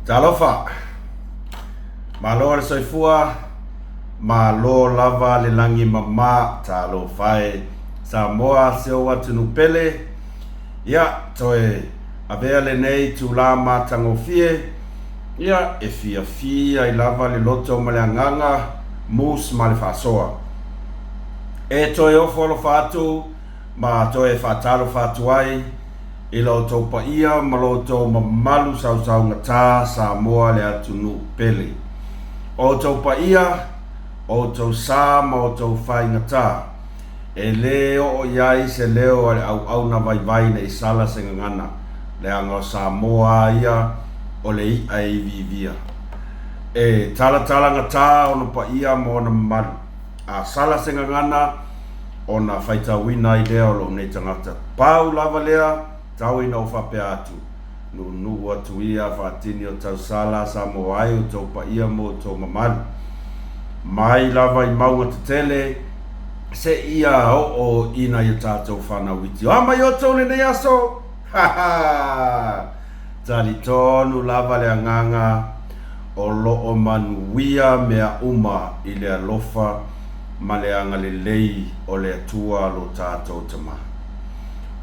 Talofa! Malo le soifua, malo lava le lagi mama, talofa e Samoa si ou atunuu pele. Ia, toe avea lenei itula matagofie, ia, e fiafia ai lava le loto ma le agaga, mus ma le faasoa. E toe ofo alofa atu ma toe faatalofa atu ai i lo outou paia ma lo outou mamalu sausaugata Samoa le atunuu pele. O outou paia, o outou sa ma outou faigata, e lē oo i ai se leo a le auauna vaivai ne i sala se gagana, leaga o Samoa a ia o le iʻa e iviivia. E talatalagata ona paia ma ona mamalu. A sala se gagana, ona faitauina ai lea o lou nei tagata. Pau lava lea, tau ina ou faapea atu, Nuunuu atu ia faatini o tausala Samoa ai outou paia ma outou mamalu. Mai lava i mauga tetele, seia oo i nai o tatou fanau iti. O a mai outou lenei aso? Ha ha! Talitonu lava le agaga o lo o manuia mea uma i le alofa ma le agalelei o le Atua lo tatou Tama.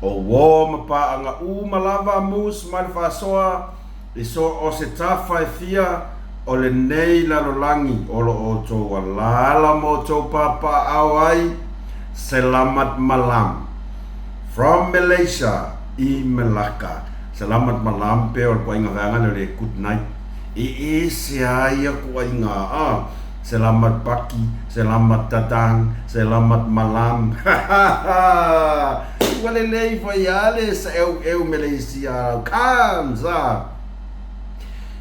O uō ma paaga uma lava a Moose ma le faasoa i so o se tafa e fia o lenei lalolagi o lo o outou alaala ma outou papaaao ai, Selamat malam from Malaysia i Melaka. Selamat malam pea o le kuaiga vaega lea o le good night. E ese a ia kuaiga a. Selamat pagi, selamat datang, selamat malam. Ua lelei foi a le saeueu Malaysia comes a.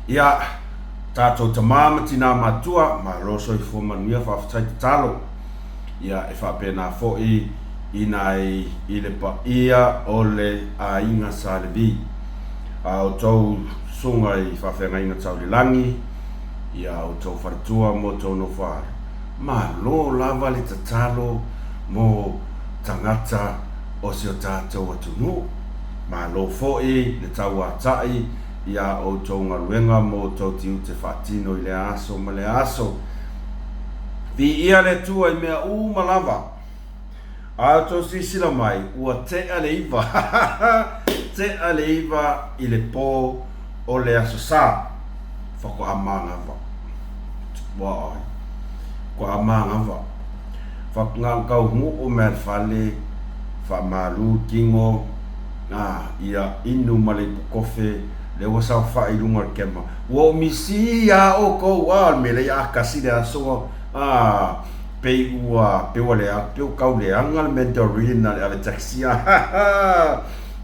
Ia, tatou tama ma tinā matua, malo soifua manuia faafetai tatalo. Ia, e faapena foi i nai i le paia o le aiga Sa Levi. A outou susuga i faafeagaiga tau le lagi, ia outou faletua ma outou nofoaalo, malo lava le tatalo mo tagata o si o tatou atunuu. Malo foi le tauatai i a outou galuega ma outou tiute faatino i lea aso ma lea aso. Viia le Atua i mea uma lava. A outou silasila mai, ua tea le iva, tea le iva i le pō o le Aso Sa. Faatoa manava. Uaai. Faatoa manava. Whakangakau mea le fale, faamalu tino, a, ia inu ma le ipu kofe, lea ua saofai i luga o le kema. Ua ou misi iā outou, a, o le mea lea ia kasi le aso, a, pei ua, pei ua leaga, pei ua tau leaga le Mandarin a le ave taxi, a, ha, ha,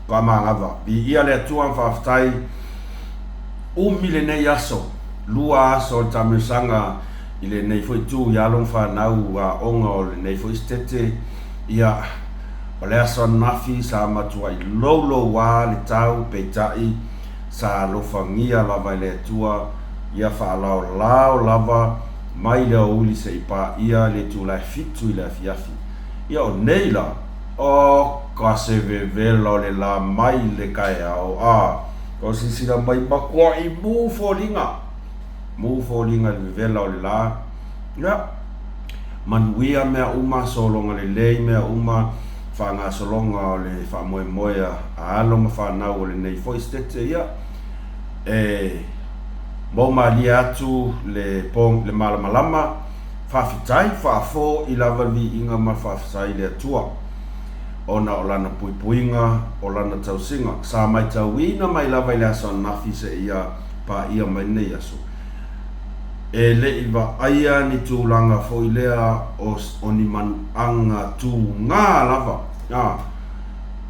Faamagava. Viia le Atua ma faafetai, umi lenei aso, lua aso o le taamilosaga i lenei foi itu i alo ma fanau aoga o lenei foi setete, ia, o le aso ananafi sa matuai louloua le tau, peitai, sa alofagia lava e le Atua ia faalaolao lava mai le aoauli seia paia le itula e fitu i le afiafi. Ia o nei la, o ka se vevela o le la mai le taeao, a o silasila mai matuai mū foliga, mū foliga i le vevela o le la. Ia, manuia mea uma, sologa lelei mea uma, faagasologa o le faamoemoe a alo ma fanau o lenei foi setete, ia, e mou malie atu le po, le malamalama, faafetai, faafo'i lava le viiga ma le faafetai i le Atua, ona o Lana puipuiga, o Lana tausiga, sa maitauina mai lava i le aso ananafi seia paia mai lenei aso. E le i vaaia ni tulaga foi lea o, o ni manuaga tugā lava, ā,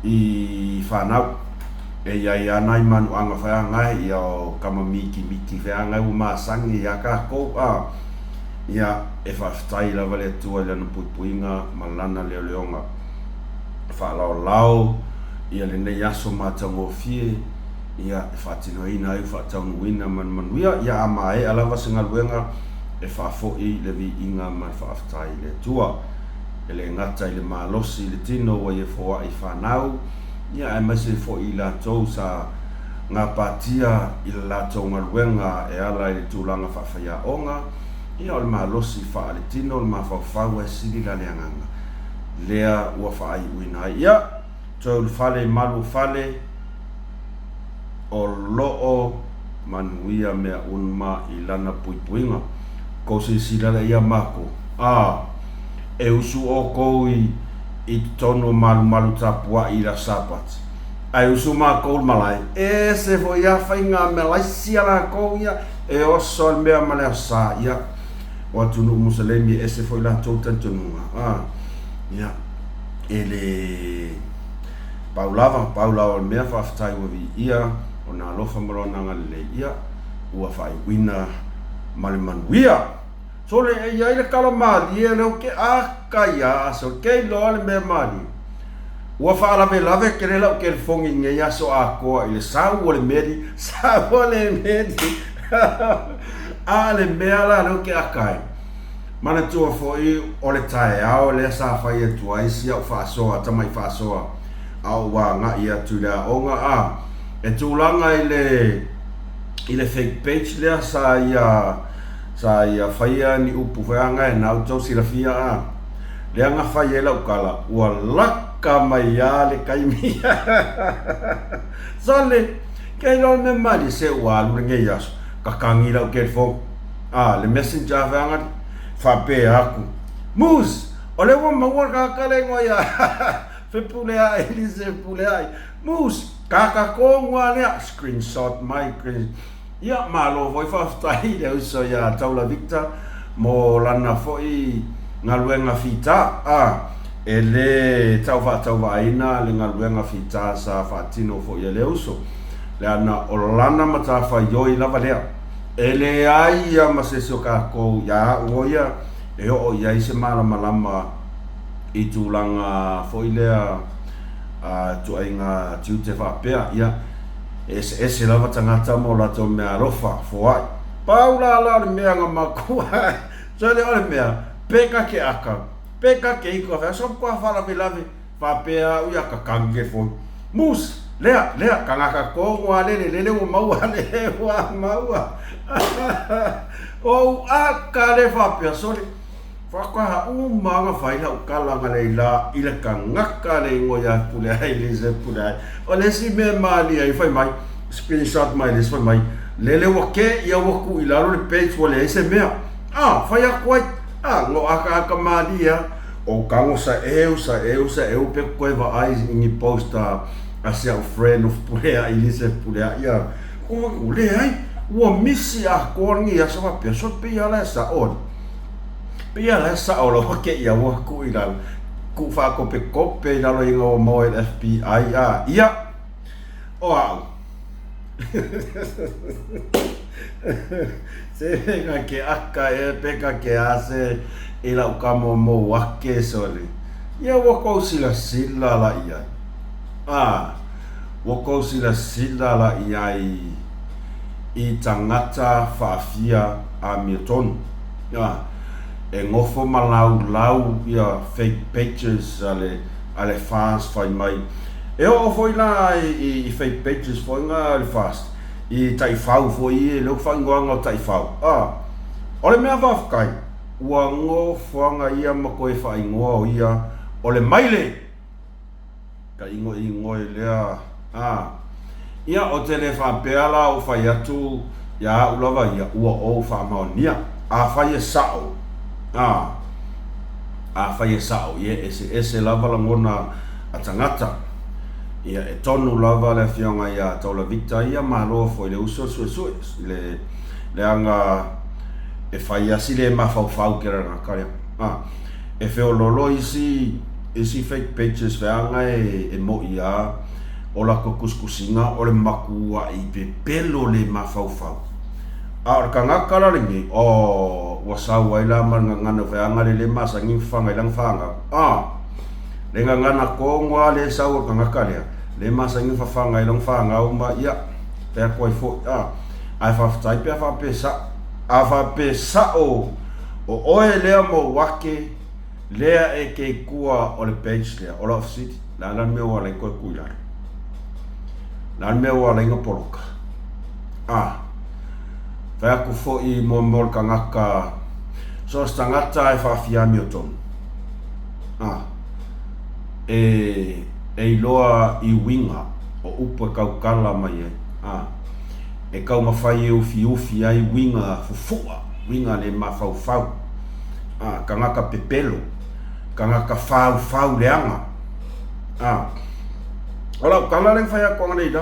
i whanau. E i ai a nai manuaga wheangae ia o kama mikimiki wheangae ua masangi iā kākou, ā, ia, e faafetai lava le Atua i Lana puipuiga ma Lana leoleoga. Faalaolao ia lenei aso matagofie, ia, e faatinoina ai faataunuuina ma le manuia, ia a maea lava se galuega, e faafoi le viiga ma le faafetai i le Atua. E le gata i le malosi i le tino ua ia foai fanau, ia aemaise foi i latou sa Gapatia i le latou galuega e ala i le tulaga faafaiaoga, ia o le malosi faaletino, le mafaufau ae sili la le agaga lea ua faaiuina ai. Ia, toe ulufale i malu o fale, o lo o manuia mea unma i lana puipuiga. Kou silasila lea ia makou, a, e usu oukou i i totonu o malumalu tapuai i le Aso Sapati. Ae usu makou i le malae, e ese foi a faiga malaisi a lakou ia, e oso le mea ma le Aso Sa, ia, o atunuu Muselemi e ese foi latou talitonuga, a, ia, e le pau lava, pau lava o le mea faafetai ua viia ona alofa ma lona agalelei, ia, ua faaiuina ma le manuia. Sole, e i ai le kala malie lea ou te aka ia aso, ke iloa le mea malie. Ua faalavelave tele lau telefoni i nei aso atoa i le sau o le meli, sau o le meli. A le mea la lea ou te aka ai, manatua foi o le taeao lea sa fai atu ai si au faasoa, tamai faasoa, a ou agai atu i le aoga, a e tulaga i le i le fake page lea sa ia sa ia faia ni upu foi a na e na outou silafia a lea na fai ai lau tala ua laka mai a le taimi sole ke iloa le mea malie se ua alu lenei aso kakagi lau telefoni a le messenger feaga faapea atu Moose o lea ua maua le tagata le igoa ia Fepuleai Elise Fepuleai Moose kaka tonu a lea screenshot mai Ia, malo foi faafetai i le uso ia Taula Victor mo lana foi galuega fita. A, e le tau faatauvaaina le galuega fita sa faatino foi e le uso, leaga o lana matafaioi lava lea. E leai ia ma se isi o tatou ia au o ia e oo i ai se malamalama i tulaga foi lea a ituaiga tiute faapea. Ia, E eseese lava tagata ma o latou mea alofa, foai. Pau la la o le mea na makua sole o le mea, pe ka ke aka, pe ka ke iko awhea, so kua whalavelave, whapea au ia kakangi ke foi. Moose, lea, lea, kangaka kongo a lele, lele ua maua, lele ua maua. O aka le whapea, sole. Faatoa uma ona fai lau tala analeila i le tagata le igoa ia Fepuleai Lisa Fepuleai. O le isi mea e malie ai fai mai, screenshot mai le isi fai mai, lele ua ke ia ua tuu i lalo le page ua leai se mea. Ah, fai atu ai. Ah, no akaaka malie a. O tago sa eu, sa eu, sa eu pe koe vaai i ni post a, a si au friend o Fepuleai Lisa Fepuleai ia. Ko leai, ua misi atoa lenei aso faapea, so pei lava la e sao ai. Pei lava la e sao lava kēia ua tuu i lalo, tuu faakopekope i lalo ina ua maua e le FBI a ia, o au. Se peka ke aka e peka ke ase i lau kamo mou ake sole. Ia ua kou silasila la i ai. A, ua kou silasila la i ai i tagata faafia amiotonu. A, e nofo ma laulau ia fake pages a le, a le FAST fai mai. E oo foi la i, i fake pages foi nga a le FAST, i taifau foi i le faaigoaga o taifau. A, o le mea faafetai, ua nofoaga ia ma toe faaigoa o ia o le maile. Ka igoigoe lea, a. Ia, ou te le faapea la ou fai atu ia au lava ia, ua ou faamaonia. Afai e sao, a, afai e sao, ia e eseese lava lagona a tagata. Ia, e tonu lava le afioga ia Taula Victor ia, malo foi le uso le suesue, i le leaga e fai lava si le mafaufau ke rangaka lea. A. E feoloolo isi isi fake pages feaga e moʻi a o latou tusitusiga o le matuaʻi pepelo le mafaufau. A o le tagata la lenei, oh, ua sau ai la ma le gagana feaga le le masani ona fafaga i lana fanau. Ah, le gagana tonu lava lea e sau o le tagata lea, le masani ona fafaga i lana fanau ma ia, fai atu ai foi, ah, ae faafetai pe a faapea sao. A faapea sao O oe lea ma ou ake lea e ke i tua o le page lea, o lau fesili, le a la le mea ua ala ai toe tuu i lalo? Le a le mea ua ala ai ona poloka? A. Fai atu foi mo mea o le tagata, so o se tagata e faafia amiotonu. A. E, e iloa i uiga o upu e tautala mai ai. A. E taumafai e ufiufi ai uiga fufu'a, uiga le mafaufau. A. Tagata pepelo, tagata faufau leaga. A. O lau tala lea na fai atu analeila,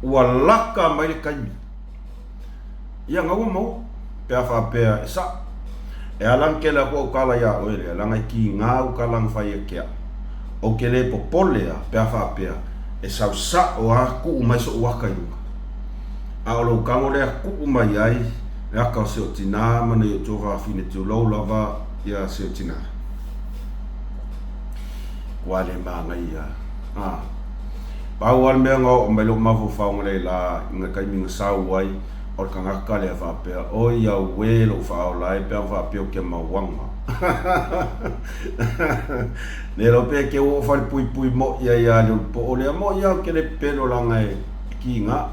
ua lata mai le taimi. Ia na ua maua, pe a faapea e sa'o. E ala ona tele atu au tala iā oe lea, leaga e kiga au tala na fai ia te au. Ou te le popole a, pe a faapea, e sau sa'o a tuu mai so'u ata i luga. A o lou tago lea tuu mai ai le ata o si ou tinā ma nai ou tuafafine tulou lava ia si ou tinā. Ua le manaia. A. Pau lava le mea na oo mai lou mafaufauga lelā i na taimi na sau ai, o le tagata lea faapea, Oi auē lou faaola e pe a faapea ou te mauaga. Le iloa pe te oo falepuipui moi ai ia Leulupo'o lea moi lava ou te le pepelo leaga e kiga.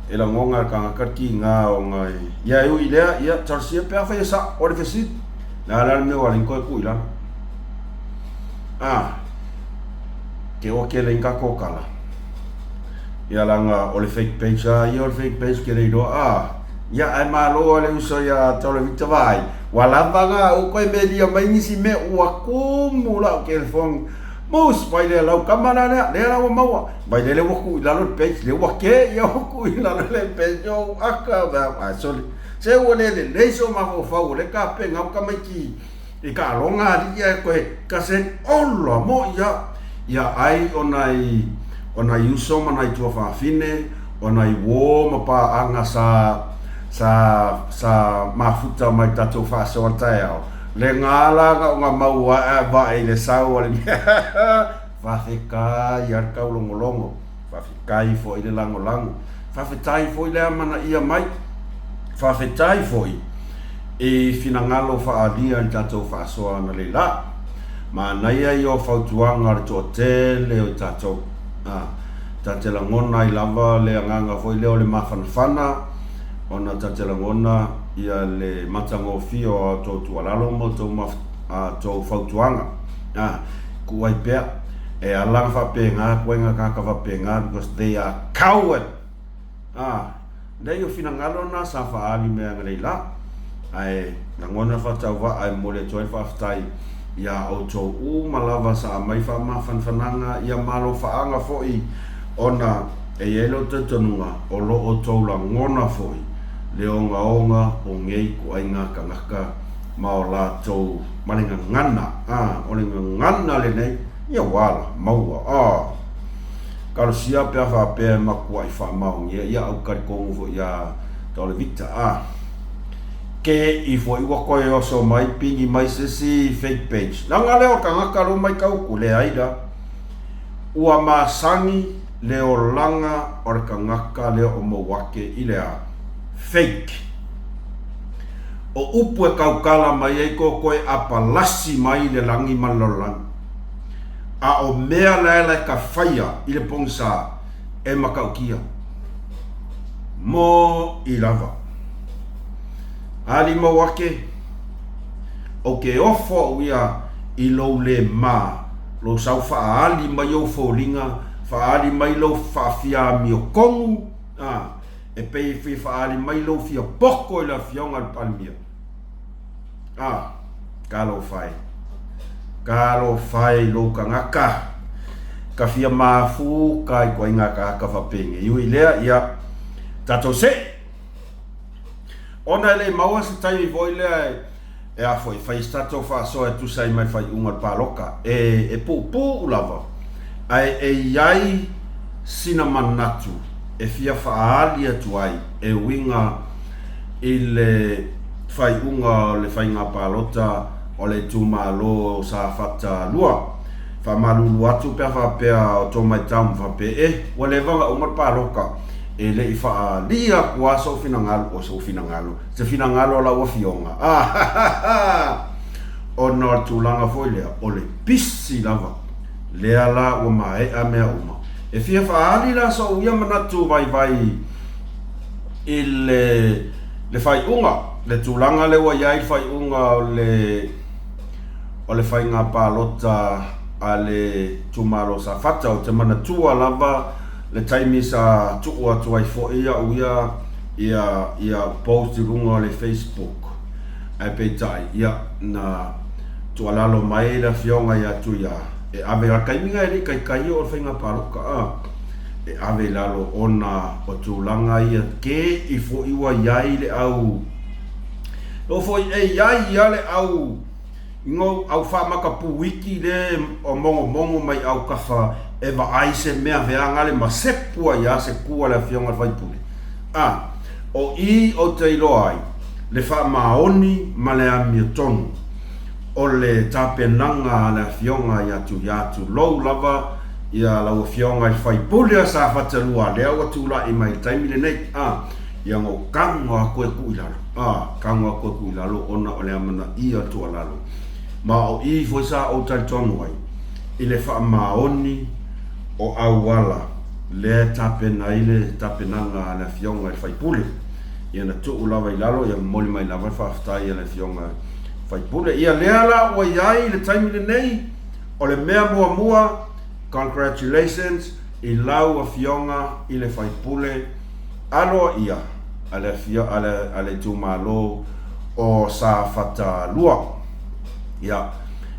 E lagona e le tagata le kiga ona e... Ia e ui i lea, ia talosia pe afai e sa'o. O le fesili, le a la le mea ua ala ai ona toe tuu i lalo? A, ke oa kele i tatou tala. Ia leaga o le fake page a ia o le fake page ke le iloa a. Ia ae malo a le uso ia Tolevita Vaai. Ua lava na ou koe melia mai nisi mea ua kumu lau telefoni. Mus mai lea lau kama la lea, lea la ua maua. Mai lele ua tuu i lalo le page, lea ua ke ia ua tuu i lalo le page o aka ba a sole. Se ua le lelei so mafaufau o le kapena o tamaiti I taaloga alii ae koe kase ola moi a ia ai o nai o nai uso ma nai tuafafine o nai uō ma paaga sa sa sa mafuta mai tatou faasoa taeao le ga la na o na mau ae vae i le sau a le mea Faafetai a le taulogologo, faafetai foi le lagolago, faafetai foi le amanaia mai, faafetai foi i finagalo faaalia i le tatou faasoa analeila. Manaia ia o fautuaga a le toatele o i tatou. A, ta te lagona ai lava le agaga foi lea o le mafanafana ona ta te lagona ia le matagofie o a outou tuualalo ma outou fautuaga. A, Ku ai pea, e ala nga faapena koe nga tagata faapena because they are coward. Ah, nei o finagalo na sa faali mea nga nei la. Ae lagona faatauvaa e momoli atu ai le faafetai ia outou uma lava sa aumai faamafanafanaga ia malofaaga foi ona e i ai lou talitonuga o lo outou lagona foi le ogaoga o nei ituaiga tagata ma o latou ma le gagana, a, o le gagana lenei, ia ua ala, maua, a. Talosia pe a faapea e matuai faamaonia, ia au talitonu foi ia Tole Victor, a. Ke i foi ua toe oso mai, pigi mai se isi fake page. Leaga lea o le tagata lea ua matau atu, leai la. Ua masani le olaga o le tagata lea o Mauake i le a? Fake. O upu e tautala mai ai ko koe apalasi mai le lagi ma le lalolagi. A o mea laela e ka faia i le pogisa e matautia. Mo i lava. Ali mau ake, o ke ofo au ia i lou le ma, lou sau faaali mai ou foliga, faaali mai lou faafiamiotonu, a, E pei e fia faaali mai lou fia poko i le Afioga i le Palemia. A, talofa e. Talofa e i lou tagata. Ka fia mafuta i ituaiga tagata faapenei. Ui i lea, ia, tatou see. Ona e le i maua se taimi foi lea e, e a foi, fai se tatou faasoa e tusa ai ma le faaiuga o le palota. E, e puupuu lava, ae e i ai sina manatu e fia faaali atu ai e uiga i le faaiuga o le faiga palota o le itumalo o Safata 2. Faamalulu atu pe a faapea o tō matau ma faapea, e, ua leva ona uma le palota, e le i faaalia atu lava sou finagalo, o sou finagalo, se finagalo o lau afioga, ah, ona o le tulaga foi lea, o le pisi lava, lea la ua maea mea uma. E fia faaali la soʻu ia manatu vaivai i le le faaiuga, le tulaga lea ua i ai le faaiuga o le o le faiga palota a le itumalo o Safata. Ou te manatua lava le taimi sa tuu atu ai foi au ia ia ia post i luga o le Facebook ae peitai ia na tuualalo mai le afioga ia Tuia e ave a le taimi lena e le i taitai oo le faiga palota a e ave i lalo ona o tulaga ia te i foi ua i ai le au loo foi e i ai ia le au Ngou au faamakapū iki le mogomogo mai autafa e vaai se mea veaga le masepu ai a se ku a le afioga i le faipule. A, o i ou te iloa ai le faamaoni ma le amiotonu o le tapenaga a le afioga ia Tuiatu lou lava ia lau afioga i le faipule a Safata 2 lea ua tulai mai i le taimi lenei. A, ia ngou tago atu e tuu i lalo. A, tago atu e tuu i lalo ona o le amanaia o le tuualalo. Ma o i foi sa ou talitonu ai i le faamaoni o auala lea e tapena ai le tapenaga a le Afioga i le Faipule. Ia na tuu lava i lalo, ia momoli mai lava le faafetai a le Afioga i le Faipule. Ia lea la ua i ai i le taimi lenei, o le mea muamua, congratulations i lau Afioga i le Faipule aloaia a le a le itumalo o Safata 2. Ia,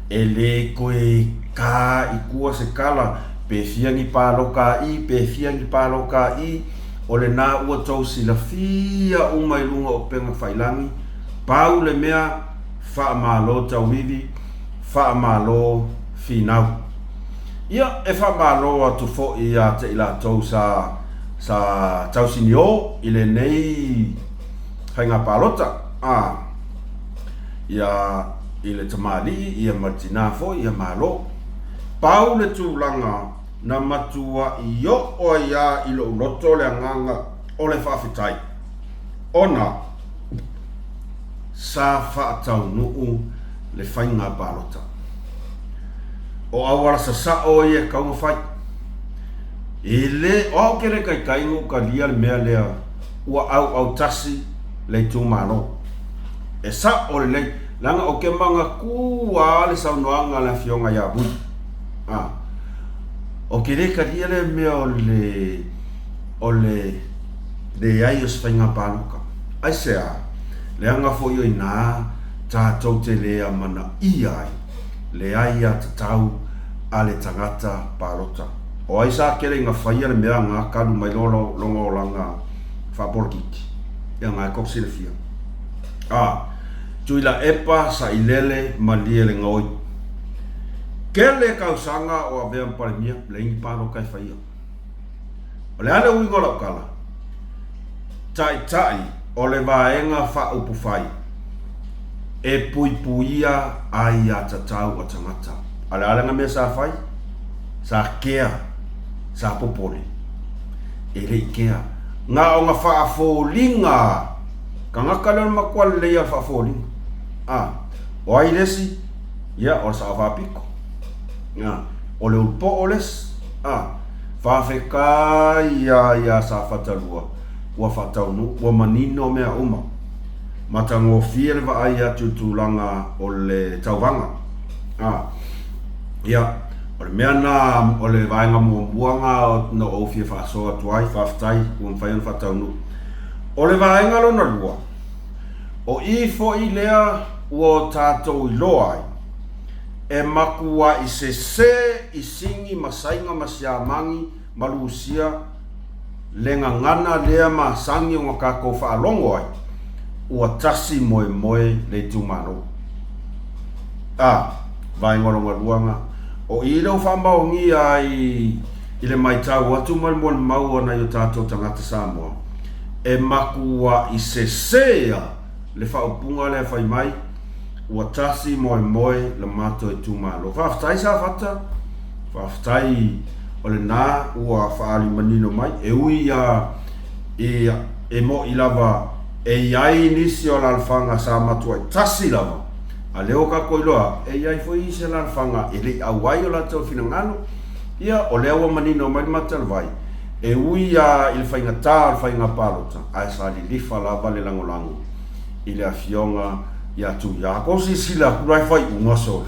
e le toe tā i tua se tala, pe fia ni pāloka i, pe fia ni pāloka i, o lenā ua tou silafia uma i luga o upega tafailagi, pau le mea, faamalo tauivi, faamalo finau. Ia, e faamalo atu foi ia te i latou sa Sa tausiniō i lenei faiga palota, a, ia, i le tamalii, ia ma le tinā foi, ia malo. Pau le tulaga na matuaʻi oo ai a i loʻu loto le agaga o le faafetai, ona sa faataunuu le faiga palota. O auala sasao ia e tau ona fai. E le, o au ke le taitai na ou talia le mea lea ua auautasi le itumalo. E sa'o lelei, leaga ou te manatua lava le saunoaga a le Afioga ia Vui. A, ou te le talia lea mea o le, o le leai o se faiga palota. Aisea? Leaga foi o inā tatou te le amanaia ai le aiatatau a le tagata palota. O ai sa kele ina faia le mea nga kalu mai loa lona olaga faapolokiki? Ia nga e kou silafia. A, Tuilaepa sailele malie le gaoi. Kele kausaga o avea ma Palemia, leai ni palota e faia. O le a le uiga o lau tala? Taitai o le Vaega Faaupufai e puipuia aiatatau a tagata. A o le a lana mea sa fai? Sa kea, sa popole. E le i kea. Na ona faafoliga tagata lea o le matua lelei lava o le faafoliga. A, o ai le isi? Ia, o le Sao Faapito. A, o le Ulupoo le isi. A, faafetai ia ia Safata 2 ua faataunuu, ua manino mea uma. Matagofie le vaai atu i le tulaga o le tauvaga. A, ia, o le mea na, o le vaega muamua na na ou fia faasoa atu ai, faafetai ua mafai ona faataunuu. O le vaega lona lua, o i foi lea ua o tatou iloa ai, e matuai sese i Sini ma Saina ma Siamani ma Lusia le gagana lea masani ona tatou faalogo ai, ua tasi moemoe le itumalo. A, vaega lona lua na, o i lea ua faamaonia ai i le maitau atu ma le molimau a nai o tatou tagata Samoa, e matuai sese a le faaupuga lea fai mai, Ua tasi moemoe le matou itumalo. Faafetai Safata, faafetai o lena ua faaali manino mai. E ui ia i e moʻi lava e i ai nisi o alalafaga sa matuai tasi lava, a lea ua tatou iloa e i ai foi isi alalafaga e le i auai o latou finagalo. Ia, o lea ua manino mai le Matalewai, e ui lava i le faigatā o le faiga palota, ae sa lilifa lava le lagolago i le Afioga ia Tuiā. Ko silasila atu la e faaiuga sole.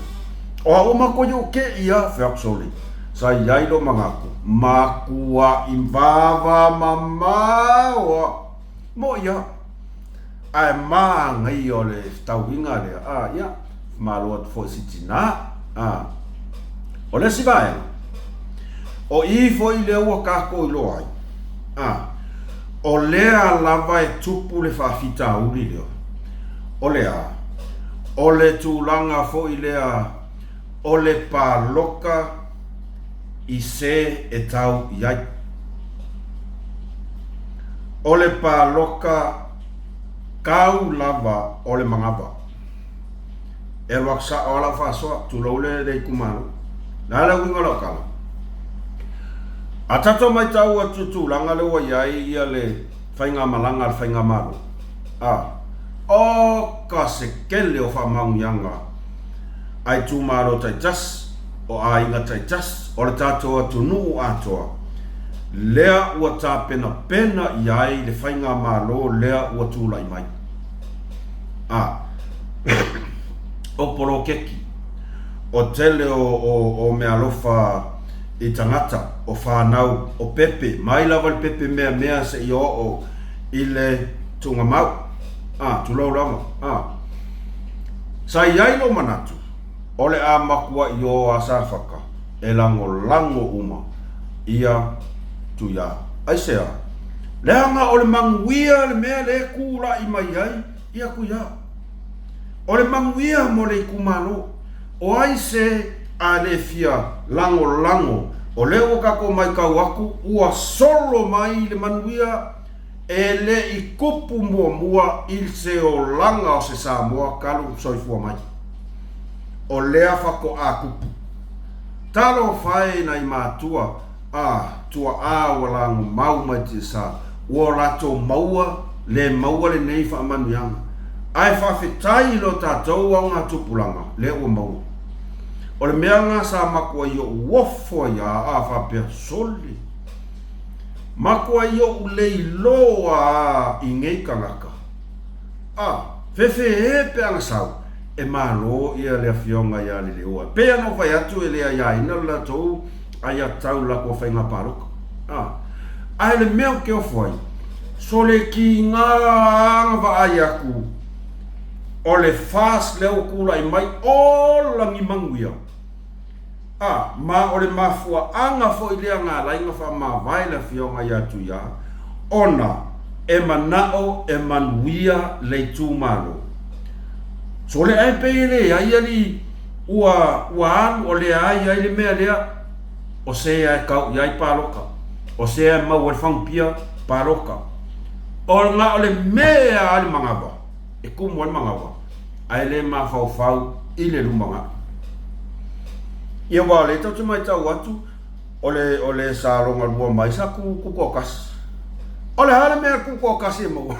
O au matou i ou te ia, fai atu sole, sa i ai lou manatu, matuai vavamamao lava. Moʻi lava. Ae manaia o le fetauiga lea, a, ia, malo atu foi i si tinā. A, o le isi vaega, o i foi lea ua tatou iloa ai, a, o lea lava e tupu le faafitauli lea, o le a? O le tulaga foi lea o le paloka i se e tau i ai. O le paloka kau lava o le manava. E alu atu sao lava lau faasoa, tulou le le itumalo. O le a le uiga o lau tala? A tatou matau atu i le tulaga lea ua i ai ia le faigamalaga a le faigamalo, a, oka se tele o faamanuiaga a itumalo taitasi, o aiga taitasi, o le tatou atunuu atoa, lea ua tapenapena i ai le faigamalo lea ua tulai mai. A o poloketi, o tele o, o, o meaalofa i tagata, o fanau, o pepe, mai lava i le pepe meamea seia oo i le tuugamau. A, tulou lava. A. Sa i ai lou manatu, o le a matuai o a Safata e lagolago uma ia Tuiā. Aisea? Leaga o le manuia le mea lea e tulai mai ai ia Tuiā. O le manuia mo le itumalo. O ai se a le fia lagolago o lea ua tatou matau atu ua solo mai le manuia e le i tupu muamua i se olaga o se Samoa talu soifua mai. O lea faatoa tupu. Talofa e nai matua a tuaa ua lagomau mai tiasa, ua o latou maua le maua lenei faamanuiaga. Ae faafetai i lo tatou augatupulaga lea ua maua. O le mea lena sa matuai ou ofo ai a a faapea, Sole! Matuai ou le iloa a i nei tagata. A, fefe e pe ana sau, e malo ia le afioga ia Leleoa. E pei ona ou fai atu e le aiaina le latou aiatatau i le latou faiga palota. A, ae le mea ou te ofo ai, sole kiga ana vaai atu o le FAST lea ua tulai mai, ola ni manuia. A, ma o le mafuaaga foi lea na ala ai ona faamavae le Afioga ia Tuia, ona e manao e manuia le itumalo. Sole ae pei e leai alii ua, ua alu o leai ai le mea lea, o se a e kau i ai palota, o se a e maua ai le fagupia palota. O na o le mea a le manava, e kumu ai le manava, ae le mafaufau i le lumanai. Ia aua o lea tatou te matau atu, o le, o le sa logalua mai sa tutoatasi. O le a le mea tutoatasi e maua?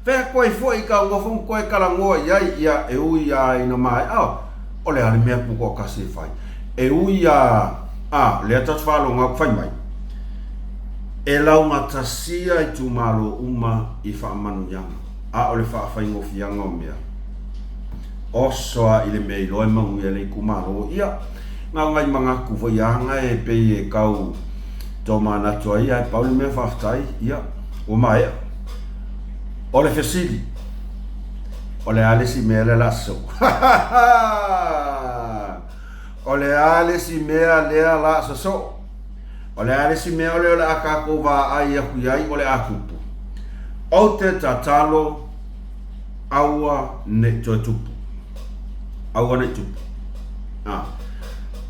Fea koe foi i kau nofo ma koe talanoa i ai, ia e ui a ina maea, o le a le mea tutoatasi e fai? E ui a, a, lea tatou te faalogo atu fai mai, e laugatasia itumalo uma i faamanuiaga. a o le faafaigofieaga o mea. Oso a i le mea iloa e manuia le itumalo. Ia, na o nai manatu foi a e pei e tau tomanatu ai, ae pau le mea faafetai, ia, ua maea. O le fesili, o le a le isi mea lea o le a sosoo? O le a le isi mea lea o le a sosoo? O le a le isi mea lea o le a tatou vaai atu i ai o le a tupu? Ou te tatalo, aua ne i toe tupu. Aua ne i tupu. A.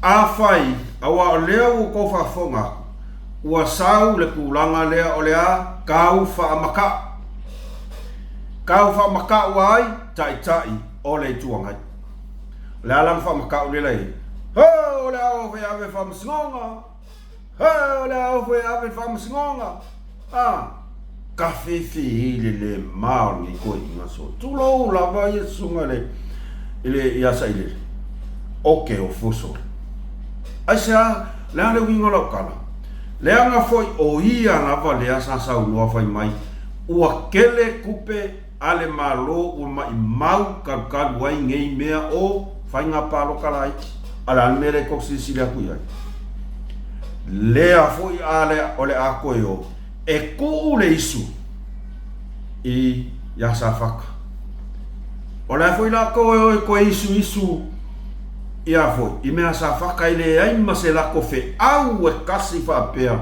Afai, aua o lea ua outou faafofoga atu, ua sau le tulaga lea o le a tau faamaka'u. Tau faamaka'u ai Taitai o le Itu Agai. O le a la na faamaka'u lea la i ai? Hoo, o le a oo foi e ave i le faamasinoga! Hoo, o le a oo foi e ave i le faamasinoga! A, kafefe le le ma o lenei toeaina so. Tulou lava ia susuga le, i le, ia Sailele. Ou te ofo sole. Aisea? Le a le uiga o lau tala? Leaga foi o ia lava lea sa saunoa fai mai, ua kele tupe a le Malo ua maimau kalukalu ai nei mea o faiga paloka laiti. A le a le mea lea tou te silasila atu i ai? Lea foi a le o le a toe o e tuu le isu i iā Safata. O le a foi latou e o e toe isuisu ia foi i mea Safata e leai ma se latou feau e kasi faapea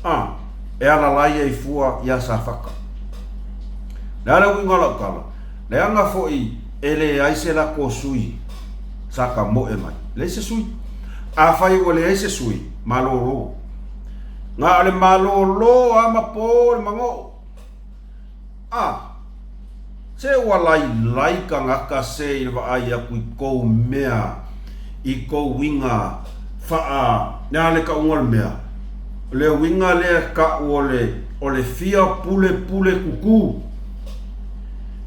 a e alalai ai fua iā Safata. Le a le uiga o lau tala? Leaga foi e leai se latou sui sa tamoe mai. Leai se sui. Afai ua leai se sui, malolo. Na o le malolo a ma po le manoo. A, se ua lailai tagata se i le vaai atu i kou mea, i kou uiga faa, le a le tauga o le mea? Le uiga lea e tau o le, o le fia pulepule kuku.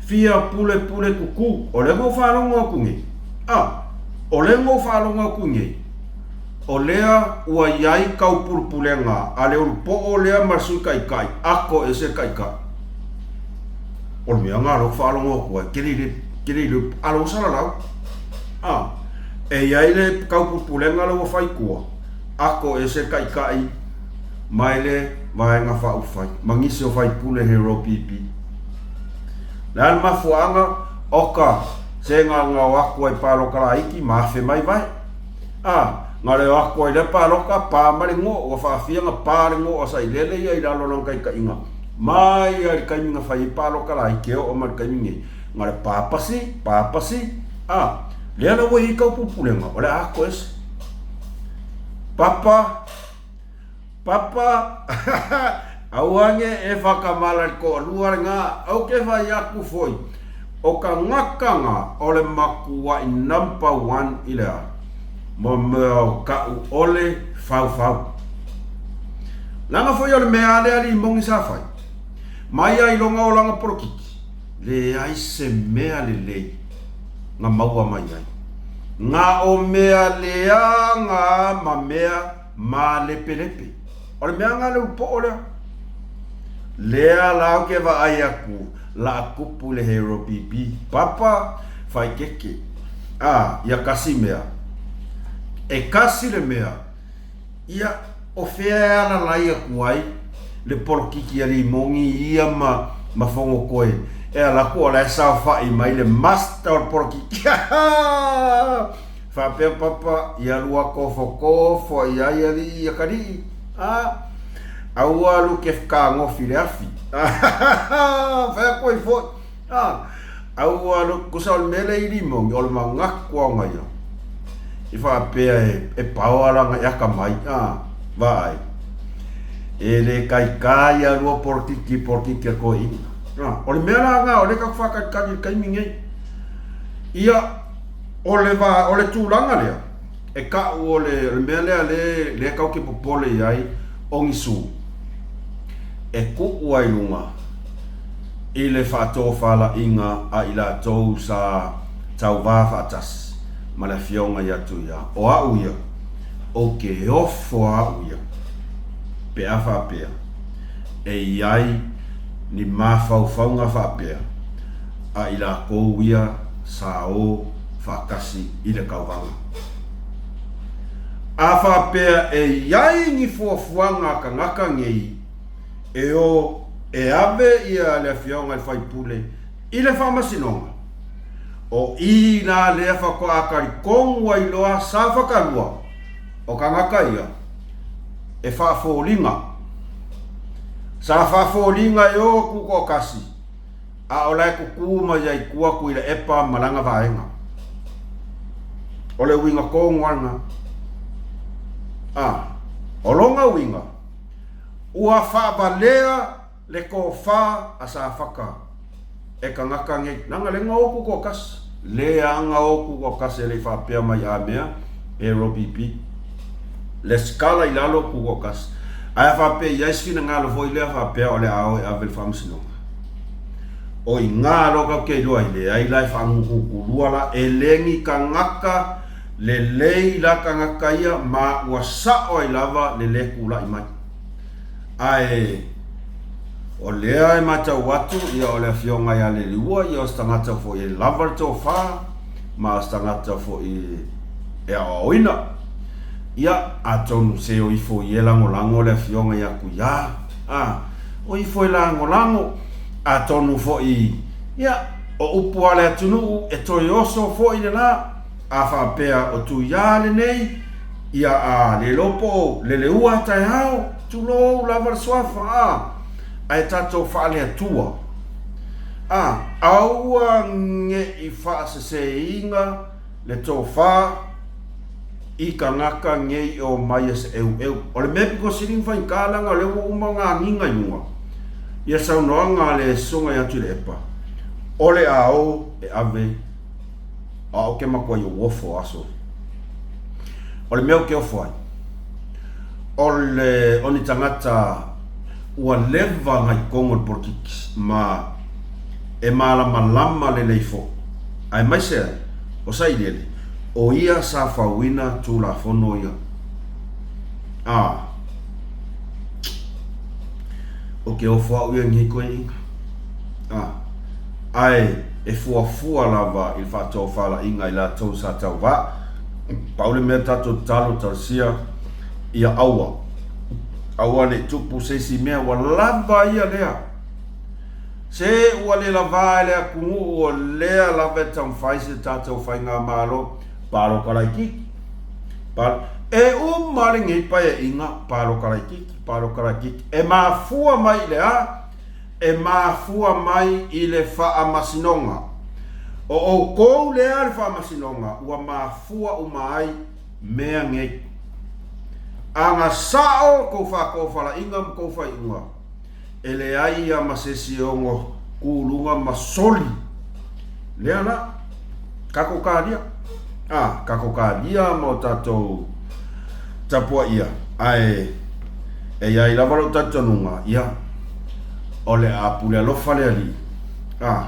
Fia pulepule kuku. O lea na ou faalogo atu nei. A, o lea na ou faalogo atu nei. O lea ua i ai kau pulepulega a le ulupoo lea ma le Sui Taitai, ako ese le Taitai. O le mea na lou faalogo atu ai, kele le, kele le, a lou salalau. A, e i ai le kau pulepulega lea ua fai i tua, ako ese le Taitai mai le Vaega Faaupufai, ma nisi o faipule he ro-PP. Le a le mafuaaga, oka, se gaogao atu ai paloka laiti ma afe mai vae. A, na leo atu ai lea paloka, pa mai le goo, ua faafia na pa le goo a Sailele ia i lalo o lana taitaiga, mai lava i le taimi na fai ai paloka laiti e oo mai i le taimi nei, na o le papasi, papasi, a, lea la ua i ai tau pulepulega, o le a atoese. Papa. Papa, Aua ne e whakamala le toalua lena, ou te whai aku foi, o ka ngakanga o le makuaʻi number one i le a, mo mea o kaʻu ole faufau. Leaga foi o le mea a le alii moni sa fai, mai a i loga o lana polokiki, leai se mea lelei na maua mai ai. Na o mea leaga ma mea Mālepelepe. O le mea nga le upoo lea. Lea la ou ke vaai aku, la kupu le hero PP. Papa, whaikeke. A, ia kasi mea. E kasi le mea. Ia, o fea e alalai aku ai le polokiki a Limongi ia ma, ma Fogokoe. E ala aku o la e saofai mai le master o le polokiki. Faapea Papa ia lua kofokofo i ai alii ia kalii, a, aua lu ke fkagofi le afi. Fai atu ai foi, a, aua lu, kusa o le mea lea i Limogi, o le manatu aoga ia, i faapea e, e paoa lana e akamai, a, vaai, e le kaikā ia lua polokiki, polokiki a toeaina. A, o le mea la na, o lea tatou faatalitali i le taimi nei. Ia, O le va, o le tulaga lea, e ka'u o le, o le mea lea le, lea kau ke popole i ai o ni su, e kuʻu ai luga i le faatofalaiga a i latou sa tauvā faatasi ma le Afioga ia Tuia, o a'u ia, ou ke ofo a a'u ia, pe a faapea, e i ai ni mafaufauga faapea a i lakou ia sa o faatasi i le tauvaga. A faapea e i ai ni fuafuaga a tagata nei e o e ave ia le Afioga i le Faipule i le Faamasinoga, o i la lea faatoa talitonu ai loa Safakalua o tagata ia e faafoliga. Sa faafoliga e o tutoatasi A o la e kukū mai ai tua Tuilaepa ma lana vaega. O le uiga tonu lava lena. A, o lona uiga, ua faavalea le tofa a Safata e tagata nei, leaga le na o Tutoatasi, leaga o Tutoatasi e le i faapea mai a mea e ropipi. Lesitala i lalo Tutoatasi. Ae a faapea e i ai se finagalo foi lea faapea o le a o e ave i le Faamasinoga. O i gā loa kau ke iloa i leai la e faagugukulua la e le ni tagata Lelei la tagata ia ma ua sa'o ai lava le lē kula'i mai. Ae o lea e matau atu ia o le afioga ia Leleiua ia o se tagata foi e lava le tofa ma o se tagata foi e aoaoina. Ia atonu se o ifo ia e lagolago le afioga ia Tuiā, a, o ifo e lagolago, atonu foi ia o upu a le atunuu e toe oso foi le la. A faapea o Tuiā lenei, ia a le iloa po o Leleua taeao, tulou lava le suafa, a, ae tatou faale-Atua. A, aua ne i faaseseina le tofa i tagata nei e omai e seʻeuʻeu. O le mea pito sili ona faigata leaga o lea ua uma ona agiga i luga ia saunoaga a le Susuga ia Tuilaepa, o le a o e ave a ou te matuai ou ofo aso. O le mea ou te ofo ai, o le o ni tagata ua leva ona i totonu o le polokiki ma e malamalama lelei foi, aemaise ai o Sailiili, o ia sa fauina Tulafono ia. A, ou te ofo au ia i nei toeaiina. A. Ae e fuafua lava i le faatofalaiga i latou sa tauvā. Pau le mea tatou tatalo talosia ia aua, aua ne i tupu se isi mea ua lava ia lea. Se ua le lavā e le atunuu o lea lava e taumafai se tatou faigamalo palota laitiiti. Palo, e uma lenei paeaiga palota laitiiti, palota laitiiti. E mafua mai i le a? E mafua mai i le faamasinoga. O outou lea le faamasinoga ua mafua uma ai mea nei. Aga sao kou faatofalaiga ma kou faaiuga, e leai ia ma se isi e ono kuluga ma soli lea la. Tatou talia, a, tatou talia ma o tatou tapuaia, ae e i ai lava lou talitonuga, ia, o le a pule alofa le Alii, a,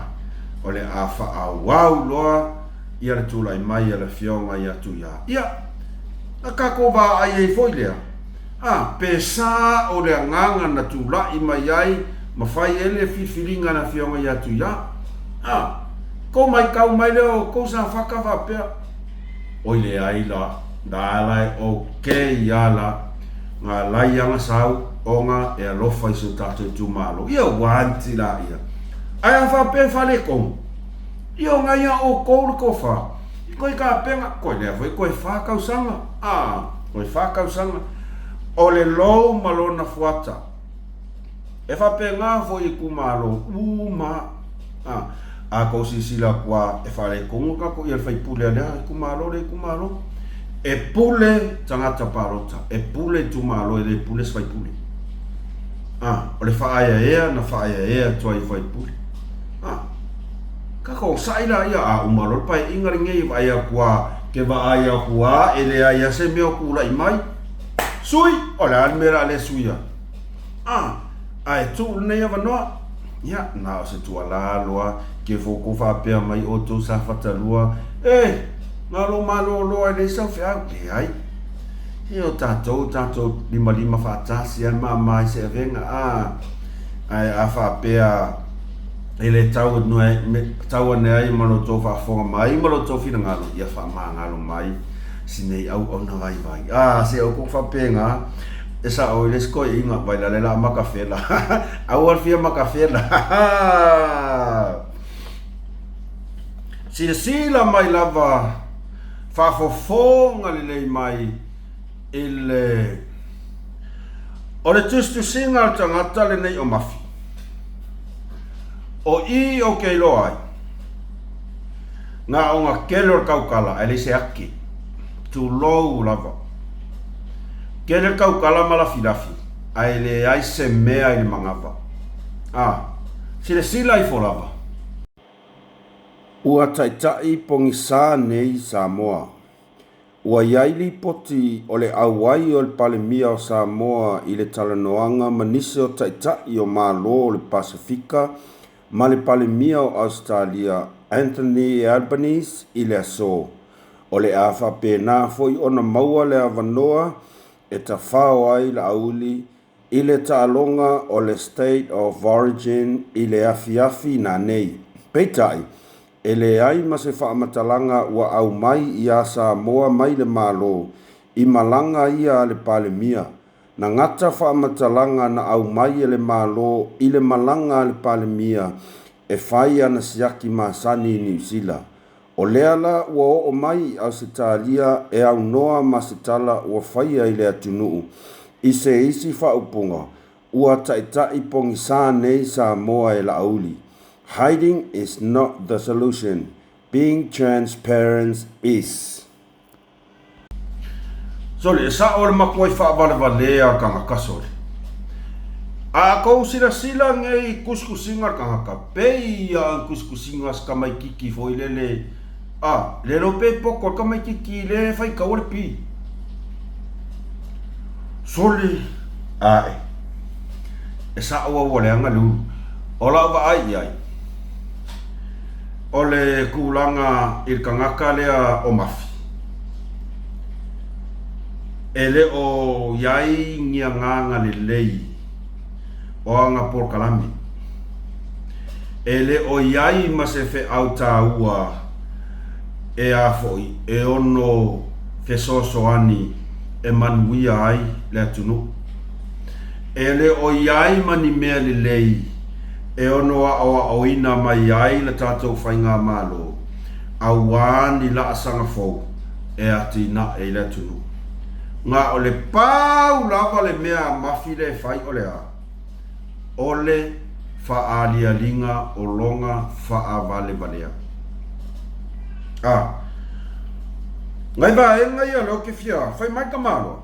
o le a faaauau loa ia le tulai mai a le Afioga ia Tuiā. Ia, na tatou vaai ai foi lea, A, pe sa o le agaga na tulai mai ai ma fai ai le filifiliga a le Afioga ia Tuiā? A, kou maitau mai lea o kou safaka faapea, Oi leai la, la la e okay a la, nga lai aga sau ona e alofa i so tatou itumalo. Ia wanti la ia. Ae a faapea e faaletonu, ia ona ia outou le tofa, i koe kapena, koe lea foi koe fa tausaga. A, toe fa tausaga, o le lou ma lona fuata. E faapena foi i itumalo uma. A, a tou silasila atu lava e faaletonu tatou ia le faipule a lea itumalo lea itumalo. E pule tagata palota, e pule itumalo e le pule se faipule. A, o le faaeaea na faaeaea atu ai i faipule. A, tatou onosai laia, a uma loa le paeaiga lenei e vaai atu lava Ke vaai aku a e leai a se mea o kulaʻi mai. Sui! O le a le mea o le a le sui ai? A, ae tuu lenei avanoa. Ia, na o se tualā loa, ke foukou faapea mai outou Safata 2, E! Na lou malōlō ai leai sau feau. Leai. Ia o tatou, tatou limalima faatasi a e māmā ai se avega. A, ae a faapea e le tau tau ane ai ma lo outou faafofoga mai ma lo outou finagalo, ia faamagalo mai si nei auauna vaivai. A, se oukou faapena, e sao i le isi toeaiina, vai la le la makafela. Aua le fia makafela. Silasila mai lava, faafofoga lelei mai i le O le tusitusiga a le tagata lenei o Mafi. O i ou te iloa ai, na ona tele o le tautala ae leai se ake. Tulou lava. Tele le tautala ma lafilafi ae leai se mea i le manava. A, silasila ifo lava. Ua taitai pogisā nei Samoa. Ua i ai lipoti o le auai o le Palemia o Samoa i le talanoaga ma nisi o Taitai o Malo o le Pasefika ma le Palemia o Ausetalia Anthony Albanese i le aso. O le a faapena foi ona maua le avanoa e tafao ai Laauli i le taaloga o le State of Origin i le afiafi nanei. Peitai, e leai ma se faamatalaga ua aumai iā Samoa mai le Malo i malaga ia a le Palemia. Na gata faamatalaga na aumai e le Malo i le malaga a le Palemia e fai ana siaki masani i Niu Sila. O lea la ua oo mai i Ausetalia e aunoa ma se tala ua faia i le atunuu i se isi faaupuga, ua taitai pogisā nei Samoa e Laauli. Hiding is not the solution, being transparent is. Sole, e sa'o le makuai faavalevalea a le tagata, sole. A kou silasila nei i kusikusiga a le tagata, pei ia i kusikusiga a se tamaititi foi lele, a, le iloa pe poto le tamaititi i le faitaua le pi. Sole, ae, e sa'o au ua leaga le ulu. O la'u vaai i ai, O le tulaga i le tagata lea o Mafi, e le o i ai ni agaga lelei o ana polokalame. E le o i ai ma se feau taua e a foi e ono fesoasoani e manuia ai le atunuu. E le o i ai ma ni mea lelei e ono aoaoina mai ai le tatou faigamalo auā ni laasaga fou e atinae i le atunuu. Na o le pau lava le mea a Mafi le fai o le a? O le faaalialiga o lona faavalevalea. A. Nai vaega ia lea ou te fia fai mai tamaloa.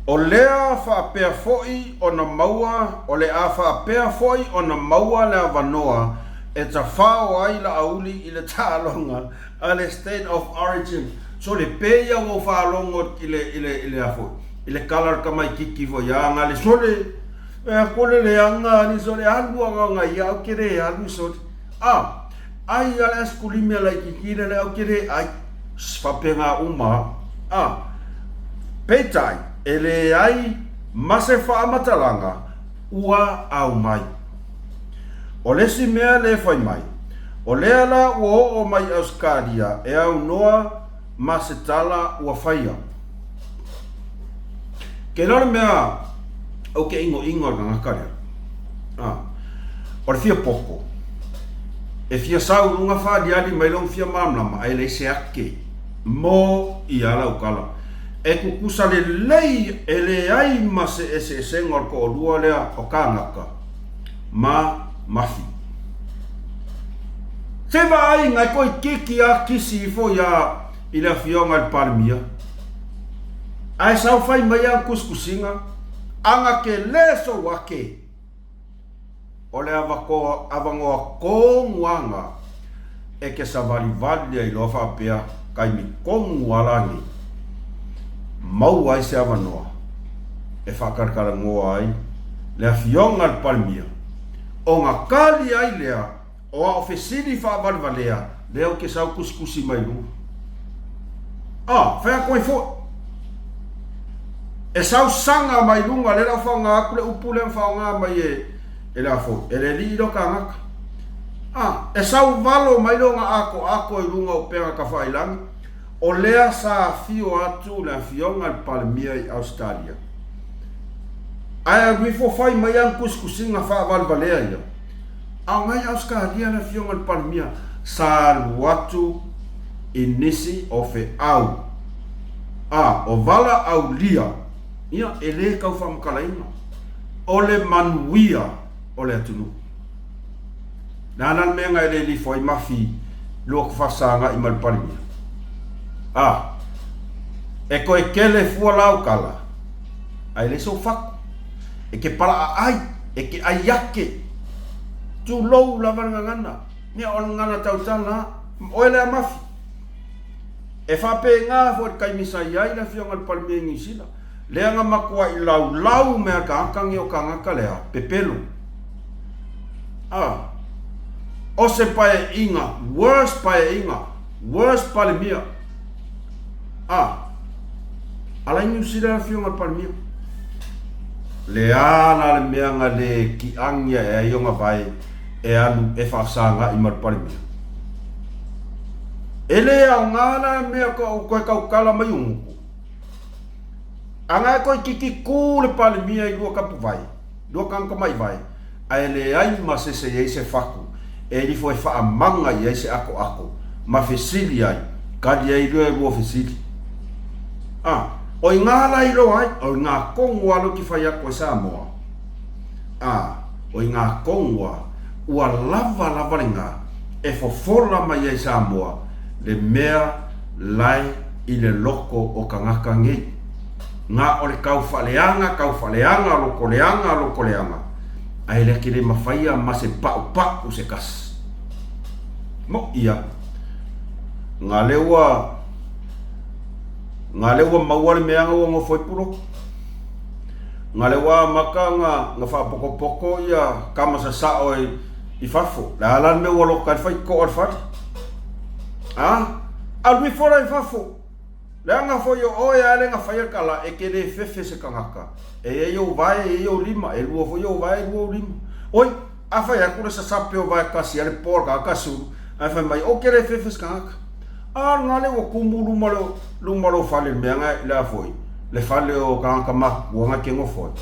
O lea faapea foi ona maua, o le a faapea foi ona maua le avanoa e tafao ai Laauli i le taaloga a le State of Origin. Sole, pei lava ua ou faalogo i le, i le, i le a foi, i le tala a le tamaitiiti foi ia Gale, sole, e a kole leaga ali sole, alu aga ia au ke le alu sole. A, Ai a le aisikulimi a laitiiti lea le au te le ai. Faapena uma a. Peitai, e leai ma se faamatalaga ua aumai. O le isi mea le fai mai, o lea la ua oo mai Ausetalia e aunoa ma se tala ua faia. Kela o le mea ou te inoino i le tagata lea, a, o le fia poto, e fia sau i luga faaliali mai lona fia malamalama ae leai se ake mo ia lau tala. E tutusa lelei e leai ma se eseesega o le toalua lea o kānaka ma Mafi. Se vaaiga e toeitiiti a kisi ifo ia i le Afioga i le Palemia, ae sau fai mai ana tusitusiga, ana ke le sou ake, o le avanoa tonu ana e ke savalivali ai loa faapea taimi tonu a la nei, maua ai se avanoa e faatalatalanoa ai le Afioga i le Palemia, ona tali ai lea O au fesili faavalevalea lea ou te sau tusitusi mai luga. A, fai atu ai foi. E sau saga mai luga, lea la o faaaoga atu le upu lea na faaaoga mai e, e le a foi, e le alii lea o tagata. A, e sau valo mai lona atoato i luga o upega tafailagi, o lea sa afio atu le afioga i le Palemia i Ausetalia. Ae alu ifo fai mai ana tusitusiga faavalevalea ia. A o nai Ausetalia le afioga i le Palemia sa alu atu i nisi o feau a o vala aulia, ia e le tau faamatalaina, o le manuia o le atunuu. Le a la le mea na e le lifo ai Mafi lua fasagai ma le Palemia? A e toe kele fua lau tala, ae le sou fatu. E ke palaa ai, e ke ai ake. Tulou lava le gagana. Mea o le gagana tautala, oe lea Mafi. E faapena foi le taimi sa i ai le afioga i le Palemia i Niu Sila, lea na matuai laulau mea tagata nei o tagata lea, pepelo. A. O se paeaiga, worst paeaiga, worst Palemia. A, ala i Niu Sila le afioga i le Palemia. Le a la le mea na le ki'agi ae ai ona vae e alu e faasagai ma le Palemia. E le aoga la le mea toe tautala mai ugutu. A na e toeitiiti tu le Palemia i lua tapuvae, lua tagata maivae, ae leai ma se se i ai se fatu e lifo e faamaga i ai se atoato ma fesili ai, tali ai lua lua fesili. A, o i gā la iloa ai, o i gā tonu a lea ou te fai atu ai Samoa. A, o i gā tonu a, ua lava lava le gā e fofola mai ai Samoa le mea lae i le loko o tagata nei. Gā o le tau faaleaga, tau faaleaga, loko leaga, loko leaga, ae lea ke le mafaia ma se paʻupaʻu se kasi. Moʻi a. Gā lea ua, gā lea ua maua le mea ua nofo ai Pulotu. Gā lea ua amata na, na faapotopoto ia kama sasao e, i fafo. Le a la le mea ua loka ai le faitotoa o le fale. A, alu ifo la i fafo. Leaga foi o oe a le na faia le kala e ke le fefe se kangaka. E iai ou vae, e iai ou lima, e lua foi ou vae, e lua ou lima. Oi, a fai atu le sasape o vae kasi a le po a le kangaka sulu, ae fai mai, o ke le fefe se kangaka. A o lena le ua kumu luma le, luma lou fale le mea na, le a foi, le fale o kangaka matua na ke nofo ai.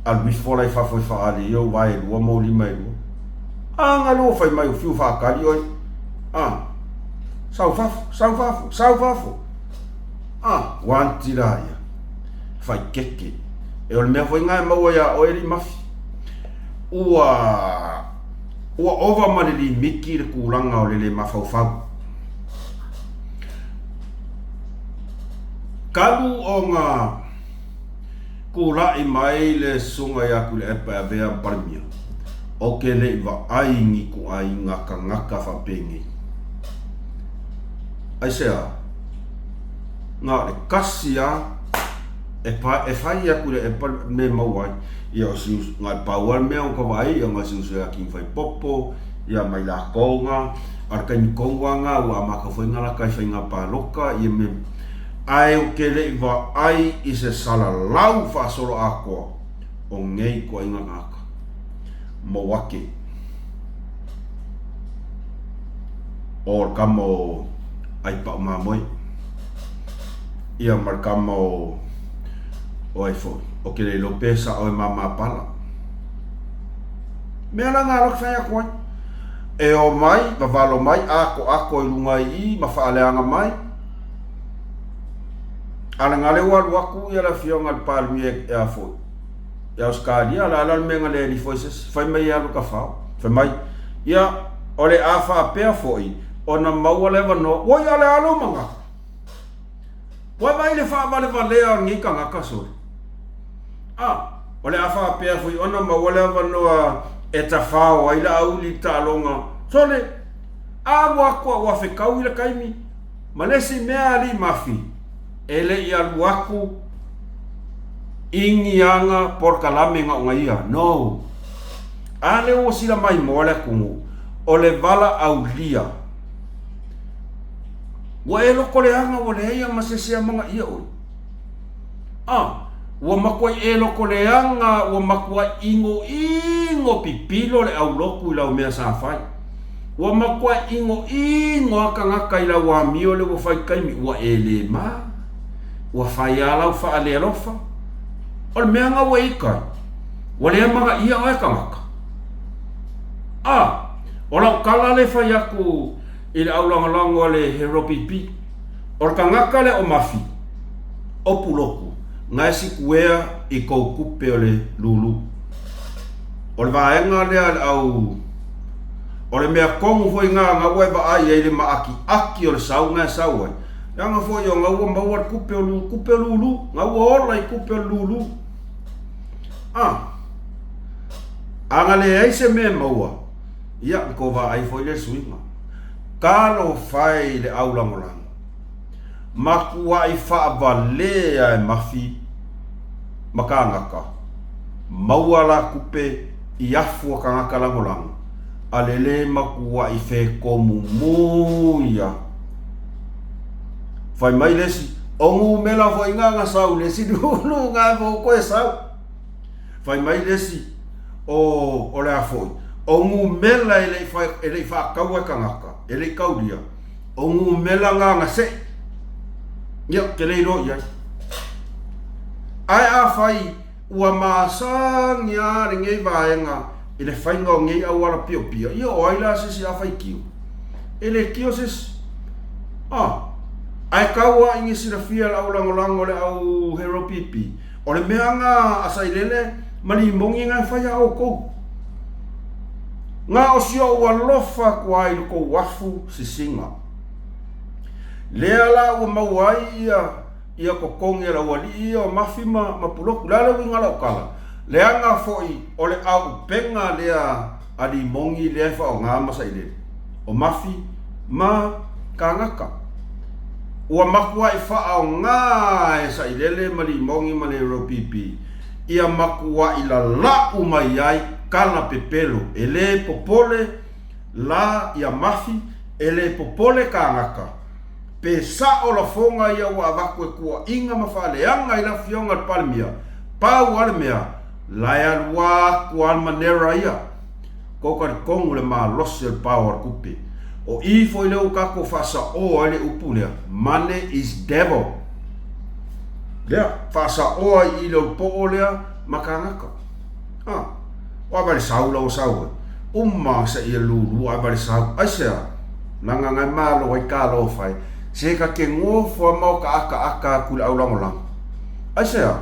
Alu ifo la i fafo e faali i ou vae e lua ma ou lima e lua. A na le ua fai mai ua fiu faakali oe. A. Sau fafo, sau fafo, sau fafo. A, ua anti la ia. Fai keke. E o le mea foi nga e maua ia oe li mafi. Ua, ua ova ma le limiti le kulaga o le le mafaufau. Talu ona Kulaʻi mai le susuga ia Tuilaepa e avea ma Palemia, Ou te le i vaai i ni ituaiga kanaka faapenei. Aisea? Na o le kasi lava e pa, e fai ia Tuilaepa le mea e maua ai. Ia o si uso, na o le pau lava le mea ua ta vaai, ia na o si uso ia King Faipopo, ia ma i latou na, a o le taimi tonu lava lena ua amata foi ona lata i faiga palota, ia mea. Ae ou te le i vaai i se salalau faasoloatoa o nei ituaiga tagata. Mauake. O le kama o Aipau Mamoe. Ia ma le kama o o ai foi. O ke le iloa pe sao e mama pala. Mea la ngā loki whai aku ai. E o mai, wawalo mai, ako ako i runga i i, ma whaaleanga mai. A le gale ua alu aku ia le afioga i le Palemia e a foi, i Ausetalia, o le a la le mea na le alifo ai se isi, fai mai e alu i Tafao. Fai mai, ia, o le a faapea foi ona maua le avanoa, oi a o le a lou manatu? Ua vaai i le faavalevalea o lenei tagata sole. A, o le a faapea foi ona maua le avanoa e tafao ai le auli i le taaloga, sole, alu aku a ua fetau i le taimi, Ma le isi mea alii mafi, e le i alu aku i ni aga polokalame na ona ia. No. A lea ua sila maimoa le atunuu, o le vala aulia. Ua e loko leaga ua leai a ma se isi e amanaia oe. A, ua matuai e loko leaga ua matuai inoino pipilo le aulotu i lau mea sa fai. Ua matua inoino a tagata i lau amio le ua fai taimi, ua e le ma, ua fai a lau faalealofa. O le mea na ua ika ai, ua le amanaia oe tagata. A, o lau tala le fai atu i le aulagolago a le Hero PP, o le tagata lea o Mafi, o Puloku, na e sikuea i kou kupe o le lulu. O le vaega lea a le au O le mea tonu foi na na ua e vaai ai le maakiaki o le sau na e sau ai, leaga foi o na ua maua le kupe o lu, kupe o lulu, na ua ola i kupe o le lulu. A, a na leai se mea e maua, ia, na tou vaai foi lea i le suiga. Talofa e i le au lagolago. Matuai faavalea e mafi ma kānaka, maua la kupe i afu a tagata lagolago. A lele makuaʻi fekomumu ia. Fai mai le isi, O numela foi nga nga sau le isi lulu nga fo koe sau. Fai mai le isi, O, o le a foi, o numela e le i fai, e le i faataua e tagata, e le i kaulia, o numela nga nga seʻi. Ia, ou te le iloa i ai. Ae afai Ua masani lava lenei vaega i le faiga o nei auala piopio, ia o ai la se isi a fai tio? E le tio se isi. A, ae tau lava ina silafia e le au lagolago a le au Hero PP, o le mea na a Sailele ma Limoni na e fai a outou. Na o si ou alofa atu lava i le tou afu sisina. Lea la ua maua ai ia ia totogi e le aualii ia o Mafi ma, ma Pulotu. O le a le uiga o lau tala? Leaga foi o le aupega lea a Limoni lea e faaaoga ma Sailele, o Mafi ma Kagaka. Ua matuai faaaoga e Sailele ma Limoni ma le ROPP ia matuai lalau mai ai tala pepelo, e le popole la ia Mafi, e le popole Kagaka. Pe sao lafoga ia ua avatu e tuuaiga ma faaleaga i le Afioga i le Palemia, pau lava le mea, la e alu atu lava le manera ia. Tou talitonu le malosi o le pao a le tupe. O i foi lea ua tatou faasaoa ai le upu lea, money is devil. Lea, faasaoa i i le ulu poo lea ma kānaka. A, o a vale sau la ua sau ai? Uma seia lulu a vale sau. Aisea? Leaga na e malo ai talofa e. Se ta te nofo a ma o ka akaaka atu i le au lagolago. Aisea?